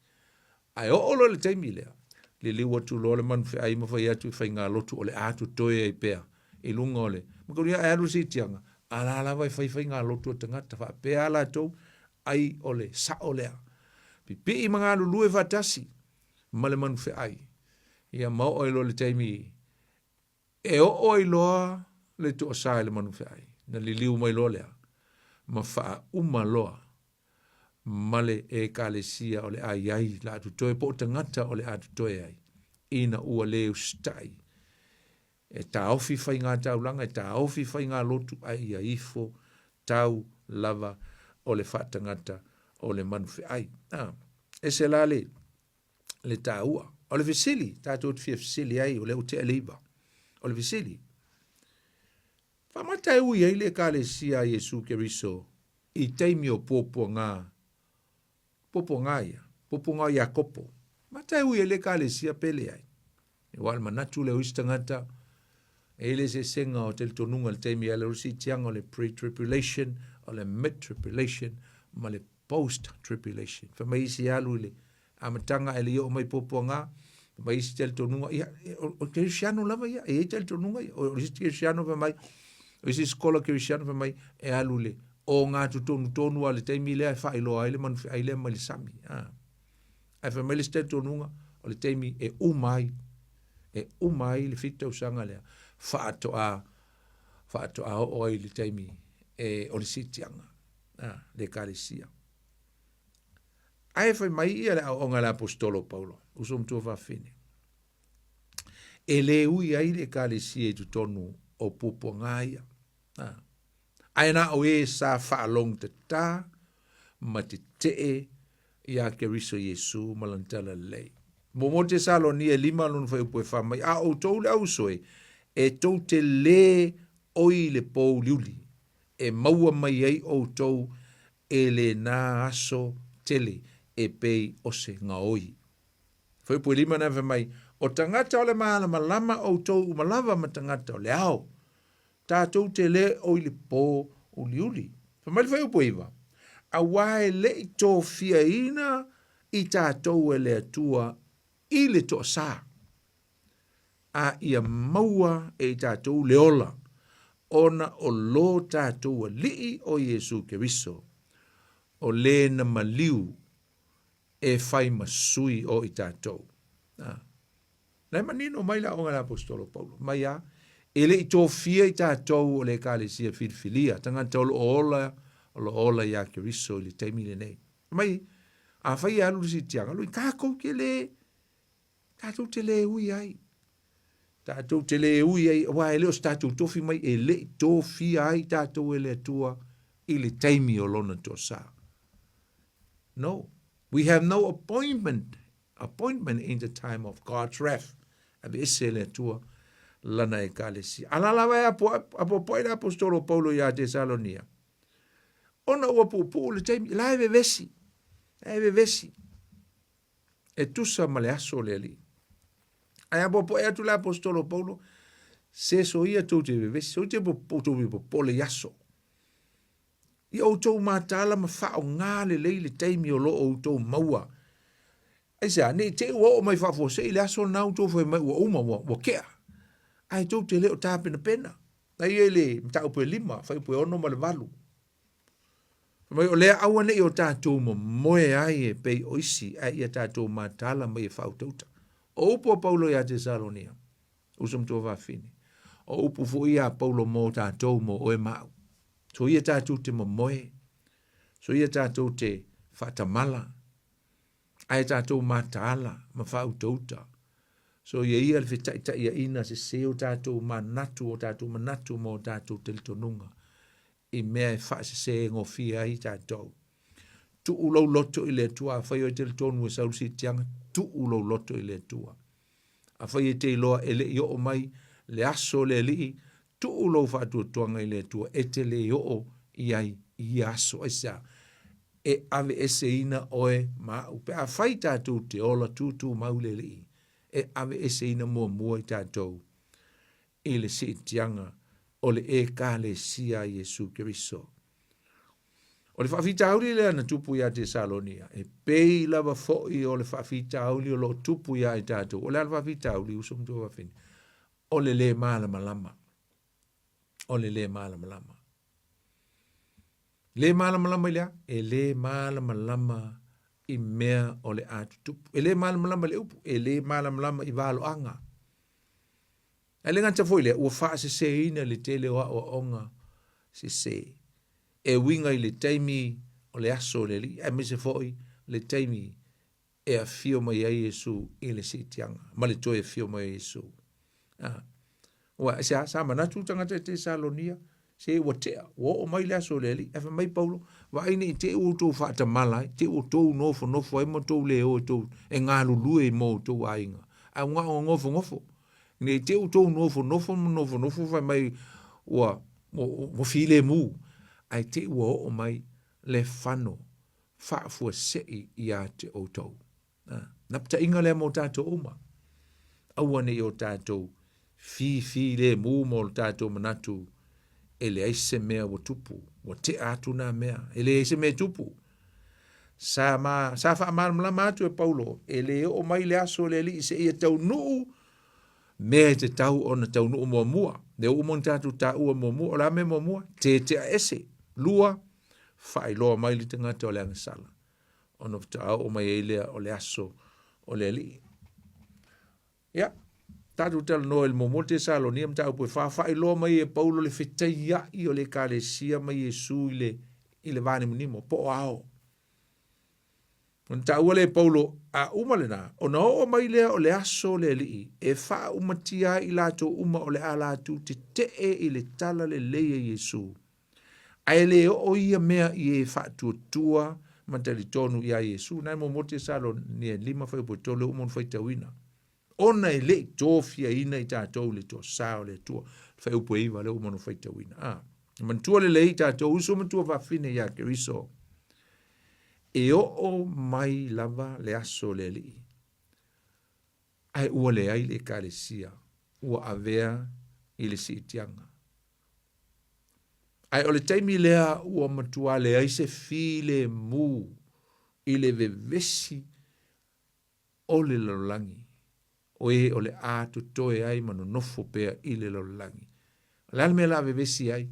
Ae oo loa i le taimi lea, liliu atu loa le manufeai ma fai atu i faigalotu o le a totoe ai pea i luga o le Makalia ae alu i le siitiaga, a la lava e fai faigalotu a tagata faapea a latou, ai o le sao lea. Pipii ma galulue faatasi ma le manufeai, ia ma oo ai loa i le taimi e oo ai loa le toasa i le manufeai, na liliu mai loa lea ma faauma loa ma le Ekalesia o le a i ai la totoe po o tagata o le a totoe ai, ina ua le usitai e taofi faiga taulaga, e taofi faiga lotu, ae ia ifo tau lava o le faatagata o le manufeai. Ah, ese la le, le taua. O le fesili, tatou te fia fesili ai, o lea ua tea le 9. O le fesili, faamata e ui ai le Ekalesia a Iesu Keriso i taimi o puapuaga, puapuaga ia, puapuaga o Iakopo. Mata e ui ai le Ekalesia pe leai. Aua o le manatu lea o isi tagata, e i ai le eseesega o talitonuga i le taimi e ala ai le siitiaga o le pre-tribulation, o le mid-tribulation ma le post-tribulation. Fai mai isi e alu i le amataga ae le i oo mai puapuaga, fai mai isi talitonuga, ia, o kerisiano lava ia, e i ai talitonuga ia. O isi kerisiano fai mai, o isi skola kerisiano fai mai, e alu i le ogatotonu tonu lava i le taimi lea e faailoa ai le manufeai lea mai le sami. Ah. Ae fai mai le isi talitonuga, o le taimi e uma ai, e uma ai le fitu tausaga lea, faatoa, faatoa oo ai i le taimi e, o le siitiaga, a, le Ekalesia. Ae fai mai ia le aoaoga a le Aposetolo o Paulo, uso matua fafine, e le ui ai le Ekalesia i totonu o puapuaga ia. A. Ae na o e sa faalogotata ma tetee iā Keriso Iesu ma lana talalelei. Muamua Tesalonia e lima lona fuaiupu e fa mai, a outou le auso e, e tou te lē oi i le pōuliuli, e maua mai ai outou e lenā aso tele e pei o se gaoi. Fuaiupu e lima na fai mai, o tagata o le malamalama outou uma lava ma tagata o le ao. Tatou te lē oi le pō uliuli. Fai mai le fuaiupu e iva, auā e le i tofiaina i tatou e le Atua i le toasā, a ia maua e i tatou le ola, ona o lo tatou Alii o Iesu Keriso, o le na maliu e fai ma sui o i tatou. A. Na e manino mai le aoga a le Aposetolo Paulo, mai a, e le i tofia i tatou o le Ekalesia filifilia, tagata o lo o ola, o lo o ola iā Keriso i le taimi lenei. Mai, afai e alu le siitiaga, lui, tatou te le, tatou te le ui ai. Tatou te le ui ai, aua e le o se tatou tofi mai, e le i tofia ai tatou e le Atua i le taimi o lona toasa. No, we have no appointment appointment in the time of God's wrath. Aveese e le Atua lana ekalesia. A la lava e apoapoai le apostolo Paulo iā Tesalonia. Ona ua puupuu le taimi, la e vevesi, la e vevesi. E tusa ma le aso o le Alii. Ae apoapoai atu le apostolo Paulo, se soia tou te vevesi, soia te tou te popole i aso. Ia outou mataala ma faaaoga lelei le taimi o lo o outou maua. Aisea? Ne i te i ua oo mai faafuasei le aso lena outou fai mai ua uma, ua, ua kea. Ae tou te le o tapenapena. Na ia i le mataupu e lima, fuaiupu e ono ma le valu. Fai mai, o lea aua ne i o tatou momoe ai e pei o isi, ae ia tatou mataala ma ia faautauta. O upu a Paulo iā Tesalonia, uso ma tuafafine. O upu foi ia a Paulo mo tatou, mo oe ma au. Soia tatou te momoe, soia tatou te faatamala, ae tatou mataala ma faautauta. Soia ia le fetaitaiaina sese o tatou manatu, o tatou manatu ma o tatou talitonuga i mea e faasesegofie ai tatou. Tuu lou loto i le Atua, afai oe talitonu e sau le siitiaga, tuu lou loto i le Atua. Afai e te iloa e le i oo mai le aso o le Alii, tuu lou faatuatuaga i le Atua e te le oo i ai i ia aso. Aisea? E aveeseina oe ma au. Pe afai tatou te ola tutumau i le Alii, e aveeseina muamua i tatou i le siitiaga o le Ekalesia a Iesu Keriso. O le faafitauli lea na tupu iā Tesalonia, e pei lava foi o le faafitauli o lo o tupu iā i tatou. O le a le faafitauli, uso ma tuafafine? O le lē malamalama. O le lē malamalama. Lē malamalama i le a? E lē malamalama i mea o le a tutupu. E lē malamalama i le upu, e lē malamalama i valoaga. Ae le gata foi i lea, ua faaseseina le tele o aoaoga sese e uiga i le taimi o le aso o le Alii, aemaise foi le taimi e afio mai ai Iesu i le siitiaga ma le toe afio mai o Iesu. Ah. Ua, se a, sa manatu tagata i Tesalonia, se ua tea, ua oo mai le aso o le Alii. Ae fai mai Paulo, vaai ne i te i ua outou faatamala ai, te i ua outou nofonofo ai ma outou le o e tou, e galulue mo outou aiga. Ae ua na o nofonofo. Ne i te i ua outou nofonofo ma nofonofo fai mai ua, ua, ua filemu. Ae te i ua oo mai le fano faafuasei ia te outou. Lapataiga lea mo tatou uma. Aua ne i o tatou fifilemu ma o tatou manatu e leai se mea ua tupu, ua tea atu nā mea, e leai se mea e tupu. Sa, ma, sa faamalamalama atu e Paulo, e le oo mai le aso o le Alii seia taunuu mea e tatau ona taunuu muamua. Lea ua uma ona tatou taua muamua, o le a mea muamua? Tetea ese. Lua, faailoa mai le tagata o le agasala. ona faatoa oo mai ai lea o le aso o le Alii. Ia, tatou talanoa i le muamua Tesalonia mataupu e fa, faailoa mai e Paulo le fetaiai o le Ekalesia ma Iesu i le, i le vanimonimo, po o ao. Ona taua lea e Paulo, a uma lena, ona oo mai lea o le aso o le Alii, e faaumatia ai i latou uma o le a latou tetee i le talalelei a Iesu. Ae le oo ia mea i e faatuatua ma talitonu iā Iesu. Na e muamua Tesalonia 5 fuaiupu e 3 e uma ona faitauina. Ona e le i tofiaina i tatou i le toasa o le Atua. Fuaiupu e 9 lea ua uma ona faitauina. A. Manatua lelei i tatou uso ma tuafafine iā Keriso. E oo mai lava le aso o le Alii. Ae ua leai le Ekalesia ua avea i le siitiaga. Ae o le taimi lea ua matua leai se filemu i le vevesi o le lalolagi, o e o le a totoe ai ma nonofo pea i le lalolagi. O le a le mea o le a vevesi ai?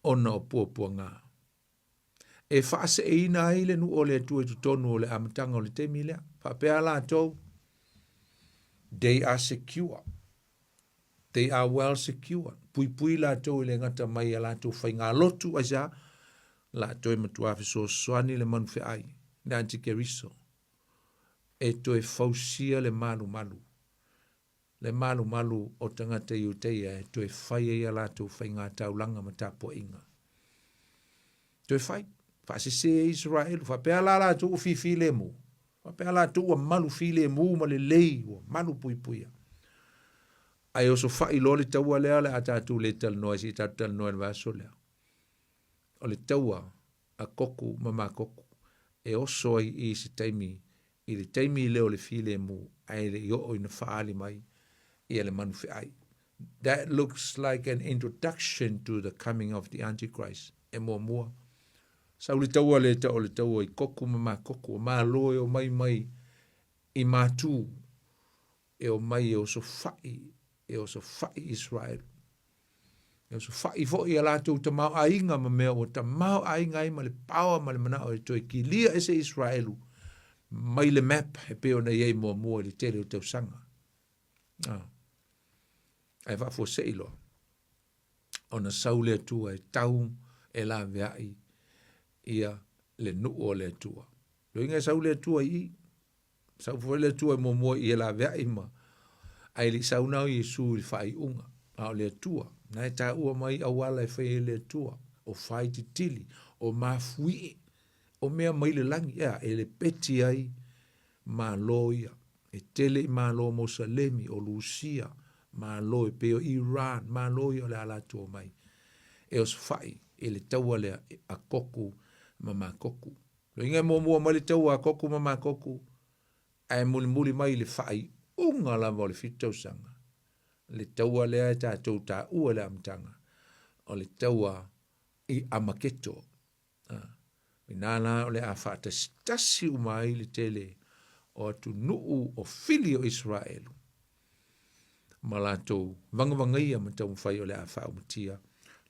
Ona o puapuaga. E faaseeina ai le nuu o le Atua i totonu o le amataga o le taimi lea. Faapea latou, they are secure. They are well secured. Puipui latou e le gata mai a latou faigalotu, aisea? Latou e matuā fesoasoani le manufeai, le antikeriso, e toe fausia le malumalu, le malumalu o tagata Iutaia e toe fai ai a latou faigataulaga ma tapuaiga. Toe fai, faasese ai Isaraelu, faapea la latou ua fifilemu, faapea latou ua malu filemu ma lelei, ua malu puipuia. Ae osofai loa le taua lea o le a tatou le talanoa ai, se i tatou talanoa i le vaiaso lea. O le taua a Koku ma Makoku e oso ai i se taimi, i le taimi lea o le filemu, ae le i oo ina faaali mai ia le manufeai. That looks like an introduction to the coming of the Antichrist. E muamua, sau le taua lea e tau o le taua i Koku ma Makoku, o Malo e omai mai i Matu, e omai e osofai, e osofai Israel. E osofai foi a latou tamaoaiga ma mea ua tamaoaiga ai ma le paoa ma le manao e toe kilia ese Israelu mai le map e pei ona i ai muamua i le tele o tausaga. Ah. Ae faafuasei loa ona sau le Atua e tau e laveai ia le nuu o le Atua. Loiga e sau le Atua i i, Sau foi le Atua e muamua i e laveai ma ae le i sau na o Iesu i le faaiuga, a o le Atua, na e taua mai auala e fai ai le Atua, o faititili, o mafuie, o mea mai le lagi, ea, e lepeti ai Malo ia. E tele i Malo o Mosalemi, o Lusia, Malo e pei o Iran, Malo ia o le a latou omai e osofai i le taua lea a Koku ma Makoku. Loiga e muamua mai le taua a Koku ma Makoku, ae mulimuli mai i le faaiuga lava o le fitu tausaga, le taua lea e tatou taua i le amataga, o le taua i Amaketo. Inā la o le a faatasitasi uma ai le tele o atunuu o fili o Isaraelu ma latou vagavagaia ma taumafai o le a faaumatia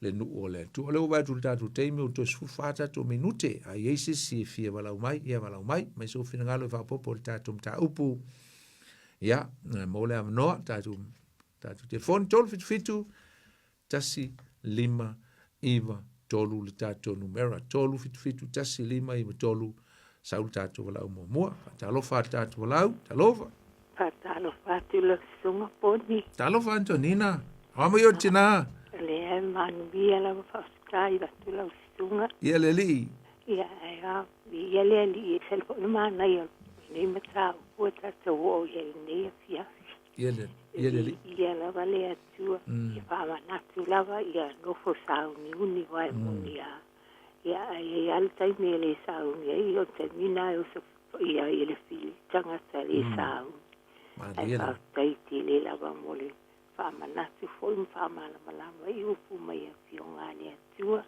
le nuu o le Atua. O lea ua vaai atu i le tatou taimi ua toe 14 tatou minute. A i ai se isi e fia valaau mai, ia valaau mai, mai sou finagalo e faaopoopo i le tatou mataupu. Ia, maua le avanoa, tatou tatou telefoni 377 1 5 9 3 le tatou numera 377 1 5 9 3 sau le tatou valaau muamua. Faatalofa le tatou valaau. Talofa. Faatalofa atu lau susuga Poni. Talofa Antonina. O mai o tina. Lea e manuia lava faafetai atu lau susuga. Ia le alii. Ia ae a viia le alii e ese foi le manaia o lenei mataupu ua tatou oo i ai i lenei afiafi. Ia le ia le alii. Viia lava le Atua. Ia faamanatu lava ia nofo sauniuni aua e moni lava. Ia ae i ai lava le taimi e le sauni ai, o le taimi lena e oso ia i le fili tagata le sauni. Ae faafetai tele lava mo le faamanatu foi ma faamalamalama i upu mai Afioga a le Atua.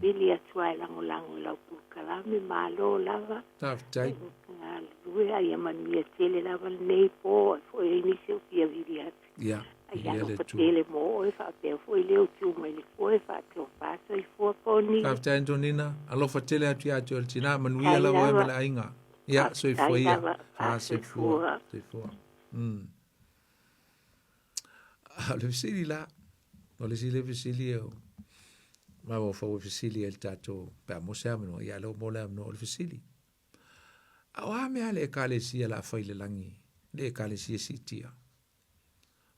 Vili atu lava e lagolago i lau polokalame, malo lava. Faafetai. Galulue a ia manuia tele lava lenei po, ai foi ai nisi o fia vili atu. Ia, Ai alofa tele mo oe faapea foi le utu mai le foe faatofa soifua Poni. Faafetai Antonina, alofa tele atu ia te oe le tina, manuia lava oe ma le aiga. Ia, soifua ia. Fa soifua. Soifua. Ah, o le fesili la, o le isi lea fesili e mafaufau e fesili ai le tatou, pe a maua se avanoa, ia lea ua maua le avanoa, o le fesili. A o a mea le Ekalesia la fai i le lagi, le Ekalesia siitia?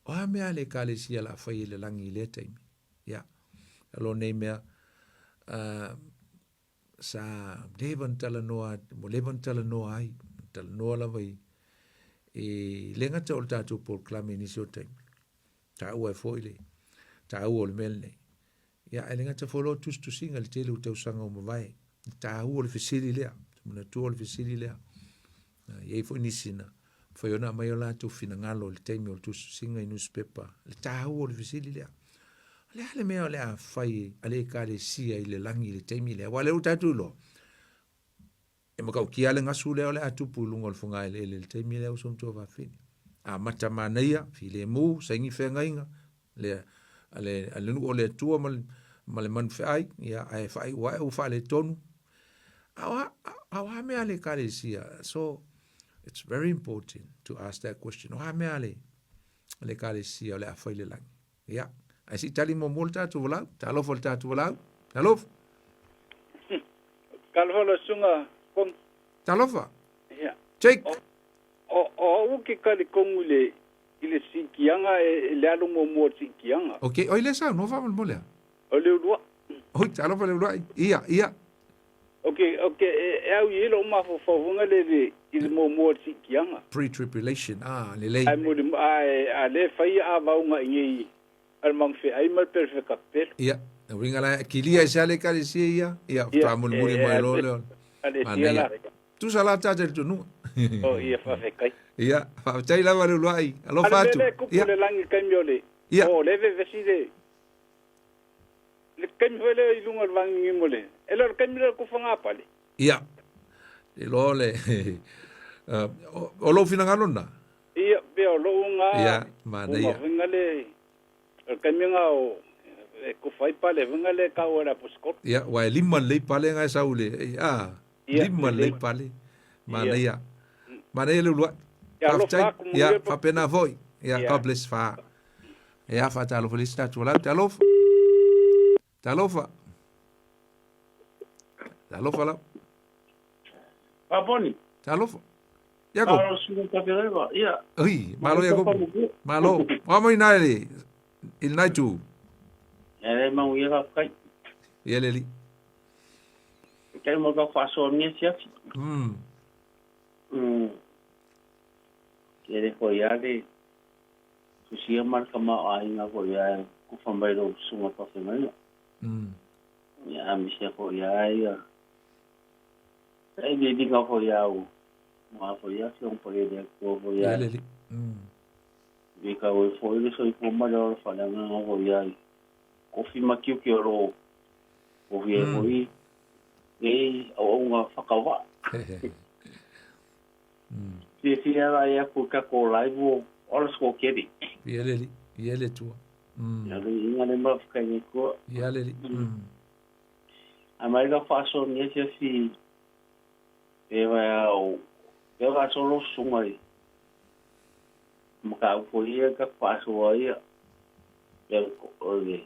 O a mea le Ekalesia la fai i le lagi i lea taimi? Ia, alo nei mea, Sa leva ona talanoa, ua leva ona talanoa ai, talanoa lava i, e le gata o le tatou polokalame i nisi o taimi, taua ai foi le taua o le mea lenei. Ia, ae le gata foi loa tusitusiga i le tele o tausaga ua mavae, le taua o le fesili lea, te manatua o le fesili lea. E i ai foi nisi na mafai ona aumai o latou finagalo i le taimi o le tusitusiga i nusipepa, le taua o le fesili lea. O le a le mea o le a fai a le Ekalesia i le lagi i le taimi lea? Aua o lea ua tatou iloa, e matautia le gasu lea o le a tupu i luga o le fogaeleele i le taimi lea, uso ma tuafafine. Amata manaia, filemu, saini feagaiga, le, a le, a le nuu o le Atua ma le, ma le manufeai, ia, ae faaiu ae ua faaletonu. A o a, a o a mea a le Ekalesia? So, it's very important to ask that question. O a mea a le, a le Ekalesia o le a fai le lagi? Ia, ae se i tali muamua le tatou valaau. Talofa le tatou valaau. Talofa. Talofa le susuga Kong. Talofa. Ia. Jake. O o au ke talitonu i le i le siikiaga e le alu muamua o le siikiaga. Ok, oi le saunoa faamolemole a. O Leuluai. Oi, talofa Leuluai. Ia, ia. Ok, ok, e, e au i ai lou mafaufau foi lea i le, i le muamua o le siikiaga. Pre-tribulation, ah, lelei. Ae muli, ae, a lea e fai a vauga i nei a le Magafeai ma le Perefeka Pelo. Ia, le uiga la, kilia i se ale ekalesia ia, ia, faatoa mulimuli mai loa lea o le manaia. Tusa la tata i le tunuga. O, ia, faafetai. Ia, faafetai lava Leuluai, alofa atu. A le mea lea e tupu i le lagi i le taimi o le, o lea e vevesi le, le taimi foi lea i luga o le vagigimo le, e le o le taimi lea o le tufaga pale. Ia, e iloa le, o lou finagalo lena? Ia, pei o lou na, Ia, manaia. Uma le, o le taimi na o, e tufa ai pale foi lea e tau e le aposikolo. Ia, ua e lima lelei pale na e sau le, a, lima lelei pale. Manaia. Manaia Leuluai. Ia, alofa atu, manuia. Ia, faapena foi. Ia, God bless, fa. Ia, faatalofa le isi tatou lau. Talofa. Talofa. Talofa lau. Paponi. Talofa. Iakopo. Malo susuga Tafeleva. Ia. Ui, malo Iakopo. Malo. Oa mai nai le i lenai tu. Ia le manuia faafetai. Ia le alii. Faafetai mo lau faasoa i lenei afiafi. Tele foi lava le tusia ma le tamaoaiga foi lava e tufa mai lou susuga faafeagaiga. Ia aemaise foi lava ia sailiiliga foi lava o aua foi lava Afioga Paia i le Atua foi lava. Ia le alii. E tau ai foi le soifua ma le ola faaleagaga foi lava i kofi ma tiute o lo o ovia ai foi nei auauna whakawā. Fiafia la ia ku ka ko live o ora sko keri. Ia le li, ia le tua. Ia le inga le ma whakai nei kua. Ia le li. A mai la whaaso ni fiafi e vai au e whaaso lo sunga i. Maka au po ia ka whaaso ia. Ia o le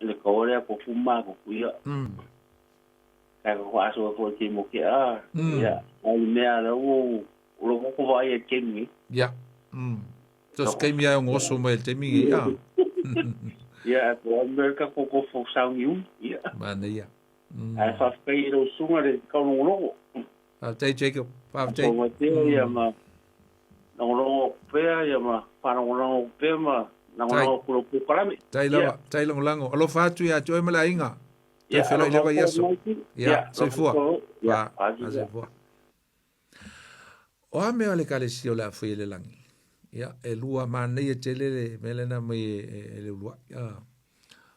le kaua lea ko ku ma ko ku ia. Kai ko whaaso ko te mo ke a. Ia, ai mea la u o lo ko vai e kemi. Ia. So se keimi ai o ngoso mai le taimi ngi ia. Ia, ko Amerika ko ko fo saungi u. Ia. Mana ia. Ai whawhikai i rau sunga le kaulongolongo. Whawhitai Jacob, whawhitai. Ko matea ia ma langolongo pea ia ma whalangolongo pea ma langolongo kuro pūkarame. Tai lava, tai langolango. Alofa atu ia te oe ma le aiga. Toe whelai lava i aso. Ia, soifua. Fa, soifua. O a mea o le ekalesia o le a fai e le lagi? Ia, e lua manaia tele le mea lena mai e le uluai.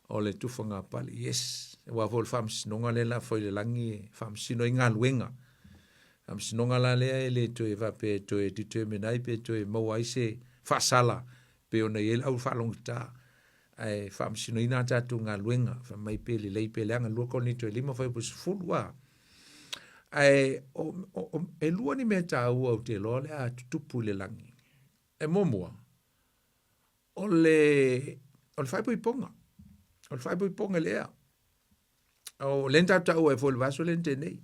O le tufaga pale. Yes. Aua foi o le faamasinoga lea o le a fai i le lagi e faamasino ai galuega. Faamasinoga la lea e le toe faapea e toe determine ai pe toe maua ai se faasala pei ona i ai le au faalogotā. Ae faamasinoina a tatou galuega, fai mai pe lelei pe leaga, 2 Korinito e 5 fuaiupu 10 a. Ae o, o, o, e lua ni mea taua ou te iloa o le a tutupu i le lagi. E muamua, o le, o le faaipoipoga. O le faaipoipoga i le ea. O lea na tatou taua ai foi i le vaiaso lea na tea nei.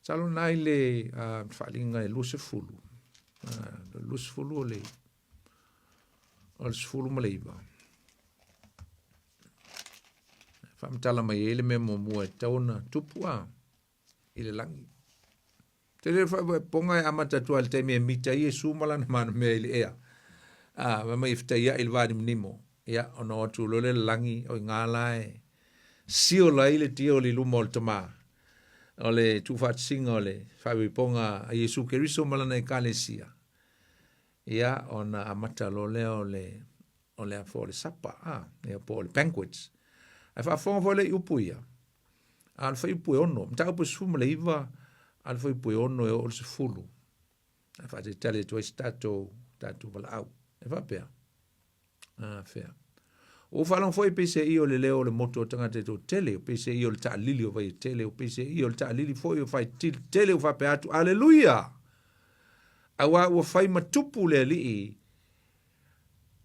Masalo na i le faaaliga e 20, 20 o le, o le 19. Faamatala mai ai le mea muamua e tatau ona tupu a i le lagi. Tele le faaipoipoga e amata atu lava i le taimi e mita ai Iesu ma lana manamea i le ea. A, fai mai e fetaiai i le vanimonimo. Ia, ona o atu loa lea i le lagi, o i ina la e seal ai le deal i luma o le Tama. O le tuufaatasiga o le faaipoipoga a Iesu Keriso ma lana Ekalesia. Ia, ona amata loa lea o le o le a foi o le sapa, a, ia po o le banquets. Ae faafofoga foi lea i upu ia, a o le fuaiupu e 6, mataupu e 19, a o le fuaiupu e 6 e oo i le 10. A faatalitali atu ai se tatou, tatou valaau. E faapea, a fea. Ua ou faalogo foi pei se i o le leo o le motu o tagata e toatele, pei se i o le taalili o vai e tele, pei se i o le taalili foi o faitili tele ua faapea atu, Aleluia! Auā ua fai ma tupu le Alii,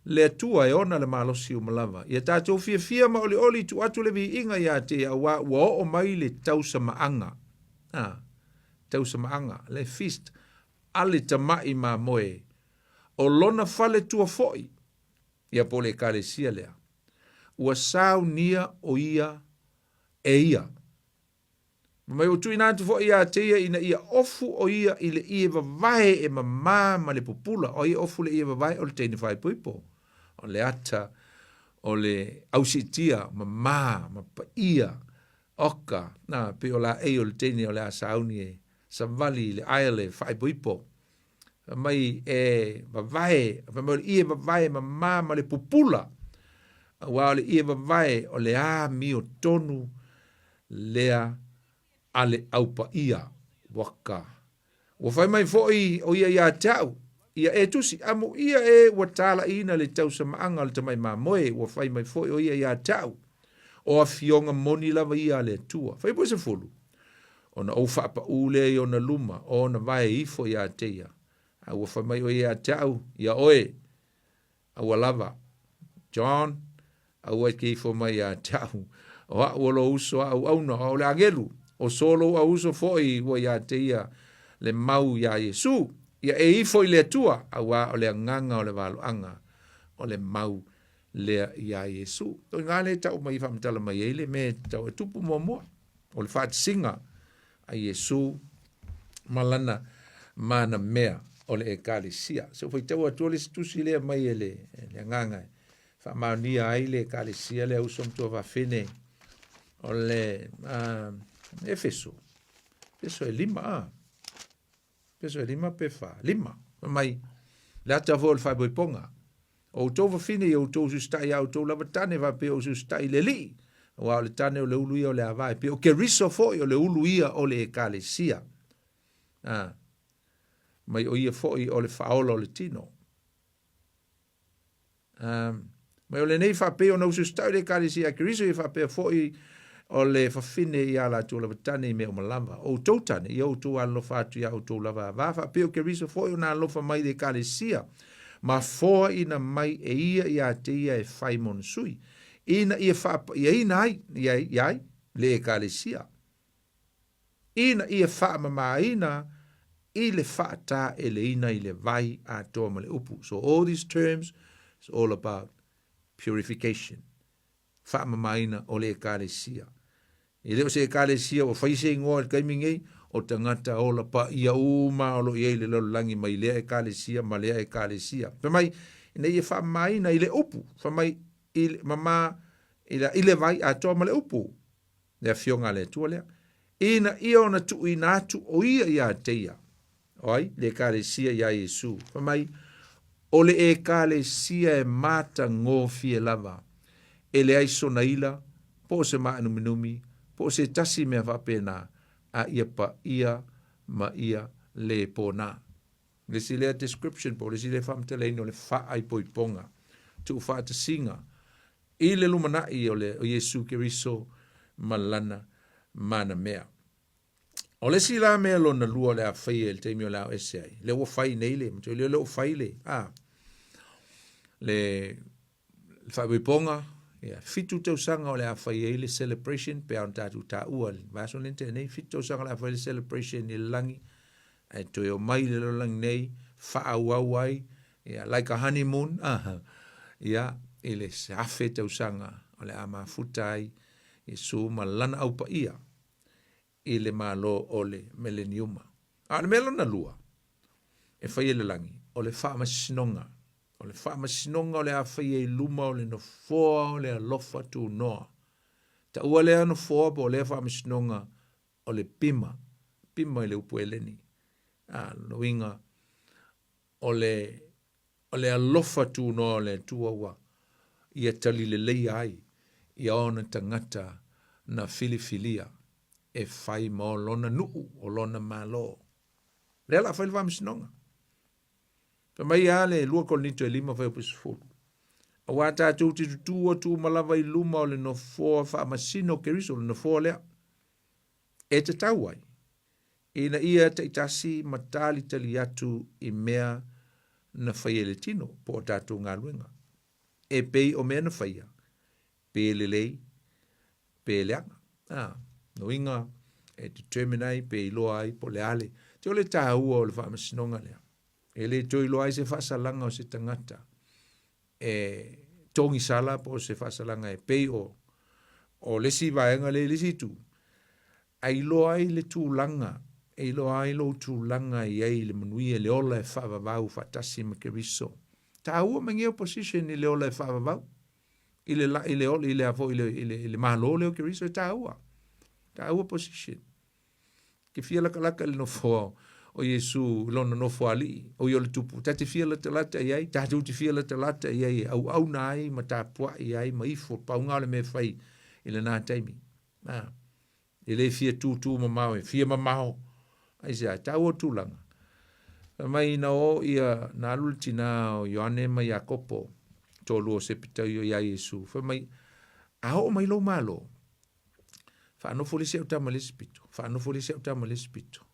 le Atua e ona le malosi uma lava. Ia tatou fiafia ma olioli tuu atu le viiga ia te ia auā ua oo mai le tausamaaga, a, tausamaaga, le feast a le tama'i mamoe o lona faletua foi, ia po o le Ekalesia lea, ua saunia o ia e ia. Fai mai ua tuuina atu foi ia te ia ina ia ofu o ia i le ie vavae e mamā ma le pupula. O ai e ofu le ie vavae? O le teine faaipoipo. O le ata o le ausiitia mamā ma paia oka na pei o laei o le teine o le a sauni e savali i le aisle e faaipoipo. Fai mai e vavae, fai mai o le ie vavae mamā ma le pupula, auā o le ie vavae o le amiotonu lea a le aupaia. Waka. Ua fai mai foi o ia ia te au, ia e tusi, amuia e ua talaiina le tausamaaga o le tamai mamoe, ua fai mai foi o ia ia te au, o afioga moni lava ia a le Atua. Fuaiupu 10, Ona ou faapaū lea i ona luma, o ona vae ifo ia te ia. A ua fai mai ʻo ia ia te aʻu, ia ʻoe, aua lava, John, aua e te ifo mai ia te aʻu, o aʻu o lou uso a auauna, o aʻu le agelu, o so lou auuso foi ua ia te ia le mau iā Iesu, ia e ifo i le Atua, auā o le agaga o le valoaga o le mau lea iā Iesu. O i ina lea e tau mai faamatala mai ai le mea e tau e tupu muamua, o le faatasiga a Iesu ma lana mana mea o le Ekalesia. Se i ou faitau atua le isi tusi lea mai e le, le agaga e faamaonia ai le Ekalesia lea uso ma tuafafine o le Efeso. Efeso e 5 a. Efeso e 5 pe 4. 5. Fai mai, le ata foi o le faaipoipoga. O outou fafine ia outou usiusitai iā outou lava tane faapea o usiusitai i le Alii, auā o le tane o le ulu ia o le ava e pei o Keriso foi o le ulu ia o le Ekalesia. A, mai o ia foi o le faaola o le tino. A, mai o lenei faapei ona usiusitau i le Ekalesia a Keriso ia faapea foi o le fafine iā latou lava tane i mea uma lava. O outou tane, ia outou alolofa atu iā outou lava ava, faapea o Keriso foi ona alofa mai i le Ekalesia, ma foaina mai e ia iā te ia e fai mona sui, ina ia faapaiaina ai, ia, ia ai, le Ekalesia. Ina ia faamamaina i le faataeleina i le vai atoa ma le upu. So all these terms is all about purification. Faamamaina o le Ekalesia. E le o se Ekalesia ua fai se igoa i le taimi nei, o tagata ola paia uma o lo o i ai i le lalolagi mai lea Ekalesia ma lea Ekalesia. Fai mai, ina ia faamamaina i le upu, fai mai i le, mama, i le, i le vai atoa ma le upu. Le Afioga a le Atua lea, ina ia ona tuuina atu o ia ia te ia. O ai? Le Ekalesia iā Iesu. Fai mai, o le Ekalesia e matagofie lava, e leai sona ila, po o se maanuminumi, po o se tasi mea faapena, a ia paia ma ia le pona. Le isi lea description po o le isi lea faamatalaina o le faaipoipoga, tuufaatasiga i le lumanai o le o Iesu Keriso ma lana manamea. O le isi la mea lona lua o le a faia i le taimi o le a o ese ai, lea ua fai nei le, matua lea ua fai le, a, le faaipoipoga, ia, 7 tausaga o le a fai ai le celebration, pe a ona tatou taua i le vaiaso lea na tea nei, 7 tausaga o le a fai le celebration i le lagi, ae toe omai i le lalolagi nei, faaauau ai, ia, like a honeymoon, ia, i le 1,000 tausaga o le a mafuta ai, Iesu ma lana au paia i le Malo o le Meleniuma. A o le mea lona lua e fai e le lagi, o le faamasinoga. O le faamasinoga o le a faia i luma o le nofoa o le alofa tunoa. Taua lea nofoa po o lea faamasinoga o le bima, bima i le upu Eleni. A, lona uiga, o le, o le alofa tunoa o le Atua ua ia talileleia ai ia ona tagata na filifilia e fai ma o lona nuu, o lona Malo. Lea la fai le faamasinoga. Fai mai a le 2 Korinito e 5 fuaiupu 10. Auā tātou te tutū atu uma lava i luma o le nofoa faamasino o Keriso, le nofoa lea, e tatau ai, ina ia taitasi ma talitali atu i mea na faia i le tino po o tatou galuega, e pei o mea na faia, pe lelei, pe leaga. A, lona uiga e determine ai pe iloa ai po o le a le, te o le tāua o le faamasinoga lea. E le toe iloa ai se faasalaga o se tagata e togisala po o se faasalaga e pei o o le isi vaega lea i le isi itu, a iloa ai le tulaga, e iloa ai lou tulaga i ai i le manuia, le ola e faavavau faatasi ma Keriso. Tāua mai ngeo position i le ola e faavavau, i le, i le, i le, i le, i le, i le malo lea o Keriso e tāua. Tāua position. Ke fia latalata i le nofoa o Iesu i lona nofo alii, o ia o le tupu, ta te fia latalata i ai, tatou te fia latalata i ai e auauna ai ma tapuai ai ma ifo, pauga o le mea e fai i lena taimi. A, e le fia tūtū mamao, e fia mamao. Aisea, e taua tulaga. Fai mai na o ia, na alu le tinā o Ioane ma Iakopo, toalua o Sepetaio iā Iesu. Fai mai, a oo mai lou malo, Faanofo le isi au tama i le isi pito, faanofo le isi au tama i le isi pito.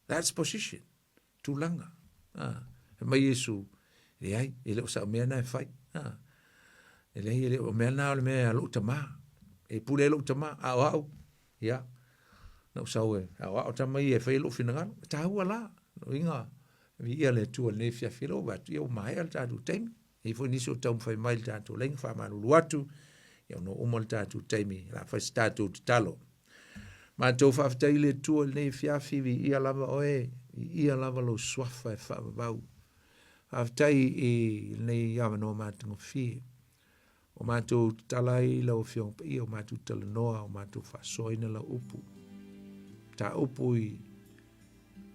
That's position. Tulaga. Ah, fai mai Iesu, leai, e le o sau mea na e fai. Ah, e leai, e le o mea na o le mea a lou tamā. E pule ai lou tamā, a o au, ia, na ou sau e aoao tama ia e fai ai lou finagalo. E tāua la, lona uiga, viia le Atua i lenei afiafi, lea ua vaai atu, ia ua maea le tatou taimi. E i ai foi nisi o taumafai mai i le tatou laina, faamalulu atu, ia ona uma le tatou taimi, o le a fai se tatou tatalo. Matou faafetai i le Atua i lenei afiafi, viia lava oe, viia lava lou suafa e faavavau. Faafetai i lenei avanoa matagofie. O matou tatala ai lau Afioga Paia, o matou talanoa, o matou faasoaina lau upu. Mataupu i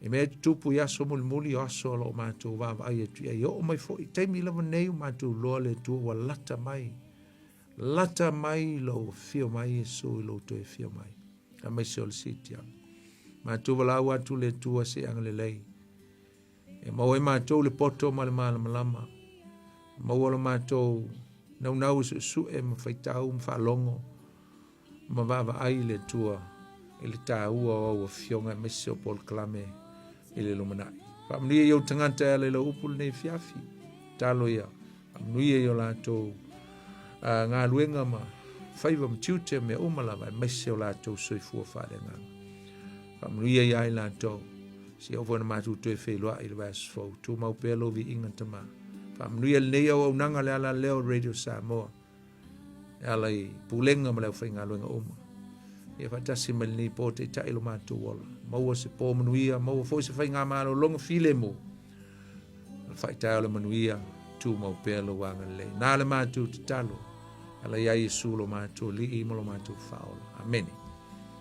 I mea e tutupu i aso mulimuli o aso o lo o matou vaavaai atu i ai. E oo mai foi i taimi lava nei ua matou iloa le Atua ua lata mai. Lata mai lou afio mai Iesu i lou toe afio mai. Aemaise o le siitiaga. Matou valaau atu le Atua se i agalelei. E maua ai matou le poto ma le malamalama. Maua lo matou naunau e suesue ma faitau ma faalogo ma vaavaai i le Atua i le taua o au afioga aemaise o polokalame i le lumanai. Faamanuia i ou tagata e ala i lau upu lenei afiafi. Talo ia, faamanuia i o latou uh, galuega ma faiva ma tiute mea uma lava aemaise o latou soifua faaleagaga. Faamanuia ia i latou. Seia oo foi ina matou toe feiloai i le vaiaso fou. Tumau pea lou viiga Tama. Faamanuia lenei auaunaga le ala lea o Radio Samoa. E ala i pulega ma le aufaigaluega uma. Ia faatasi mai lenei po taitai lo matou ola. Maua se po manuia, maua foi se faigamalologa filemu. O le faitae o le manuia, tumau pea lou agalelei. Na le matou tatalo, ala ia Iesu lo matou Alii ma lo matou Faaola. Amene.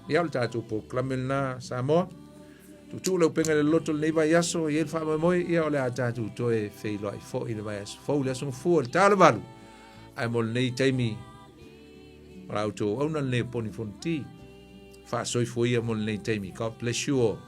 Ia o le tatou polokalame lena Samoa. Tuutuu le upega i le loto lenei vaiaso, i ai le faamoemoe, ia o le a tatou toe feiloai foi i le vaiaso fou, le aso Gafua i le ta o le 8. Ae mo lenei taimi, o la outou auauna lenei o Poni Fonoti. Faasoifua ia mo lenei taimi. God bless you all.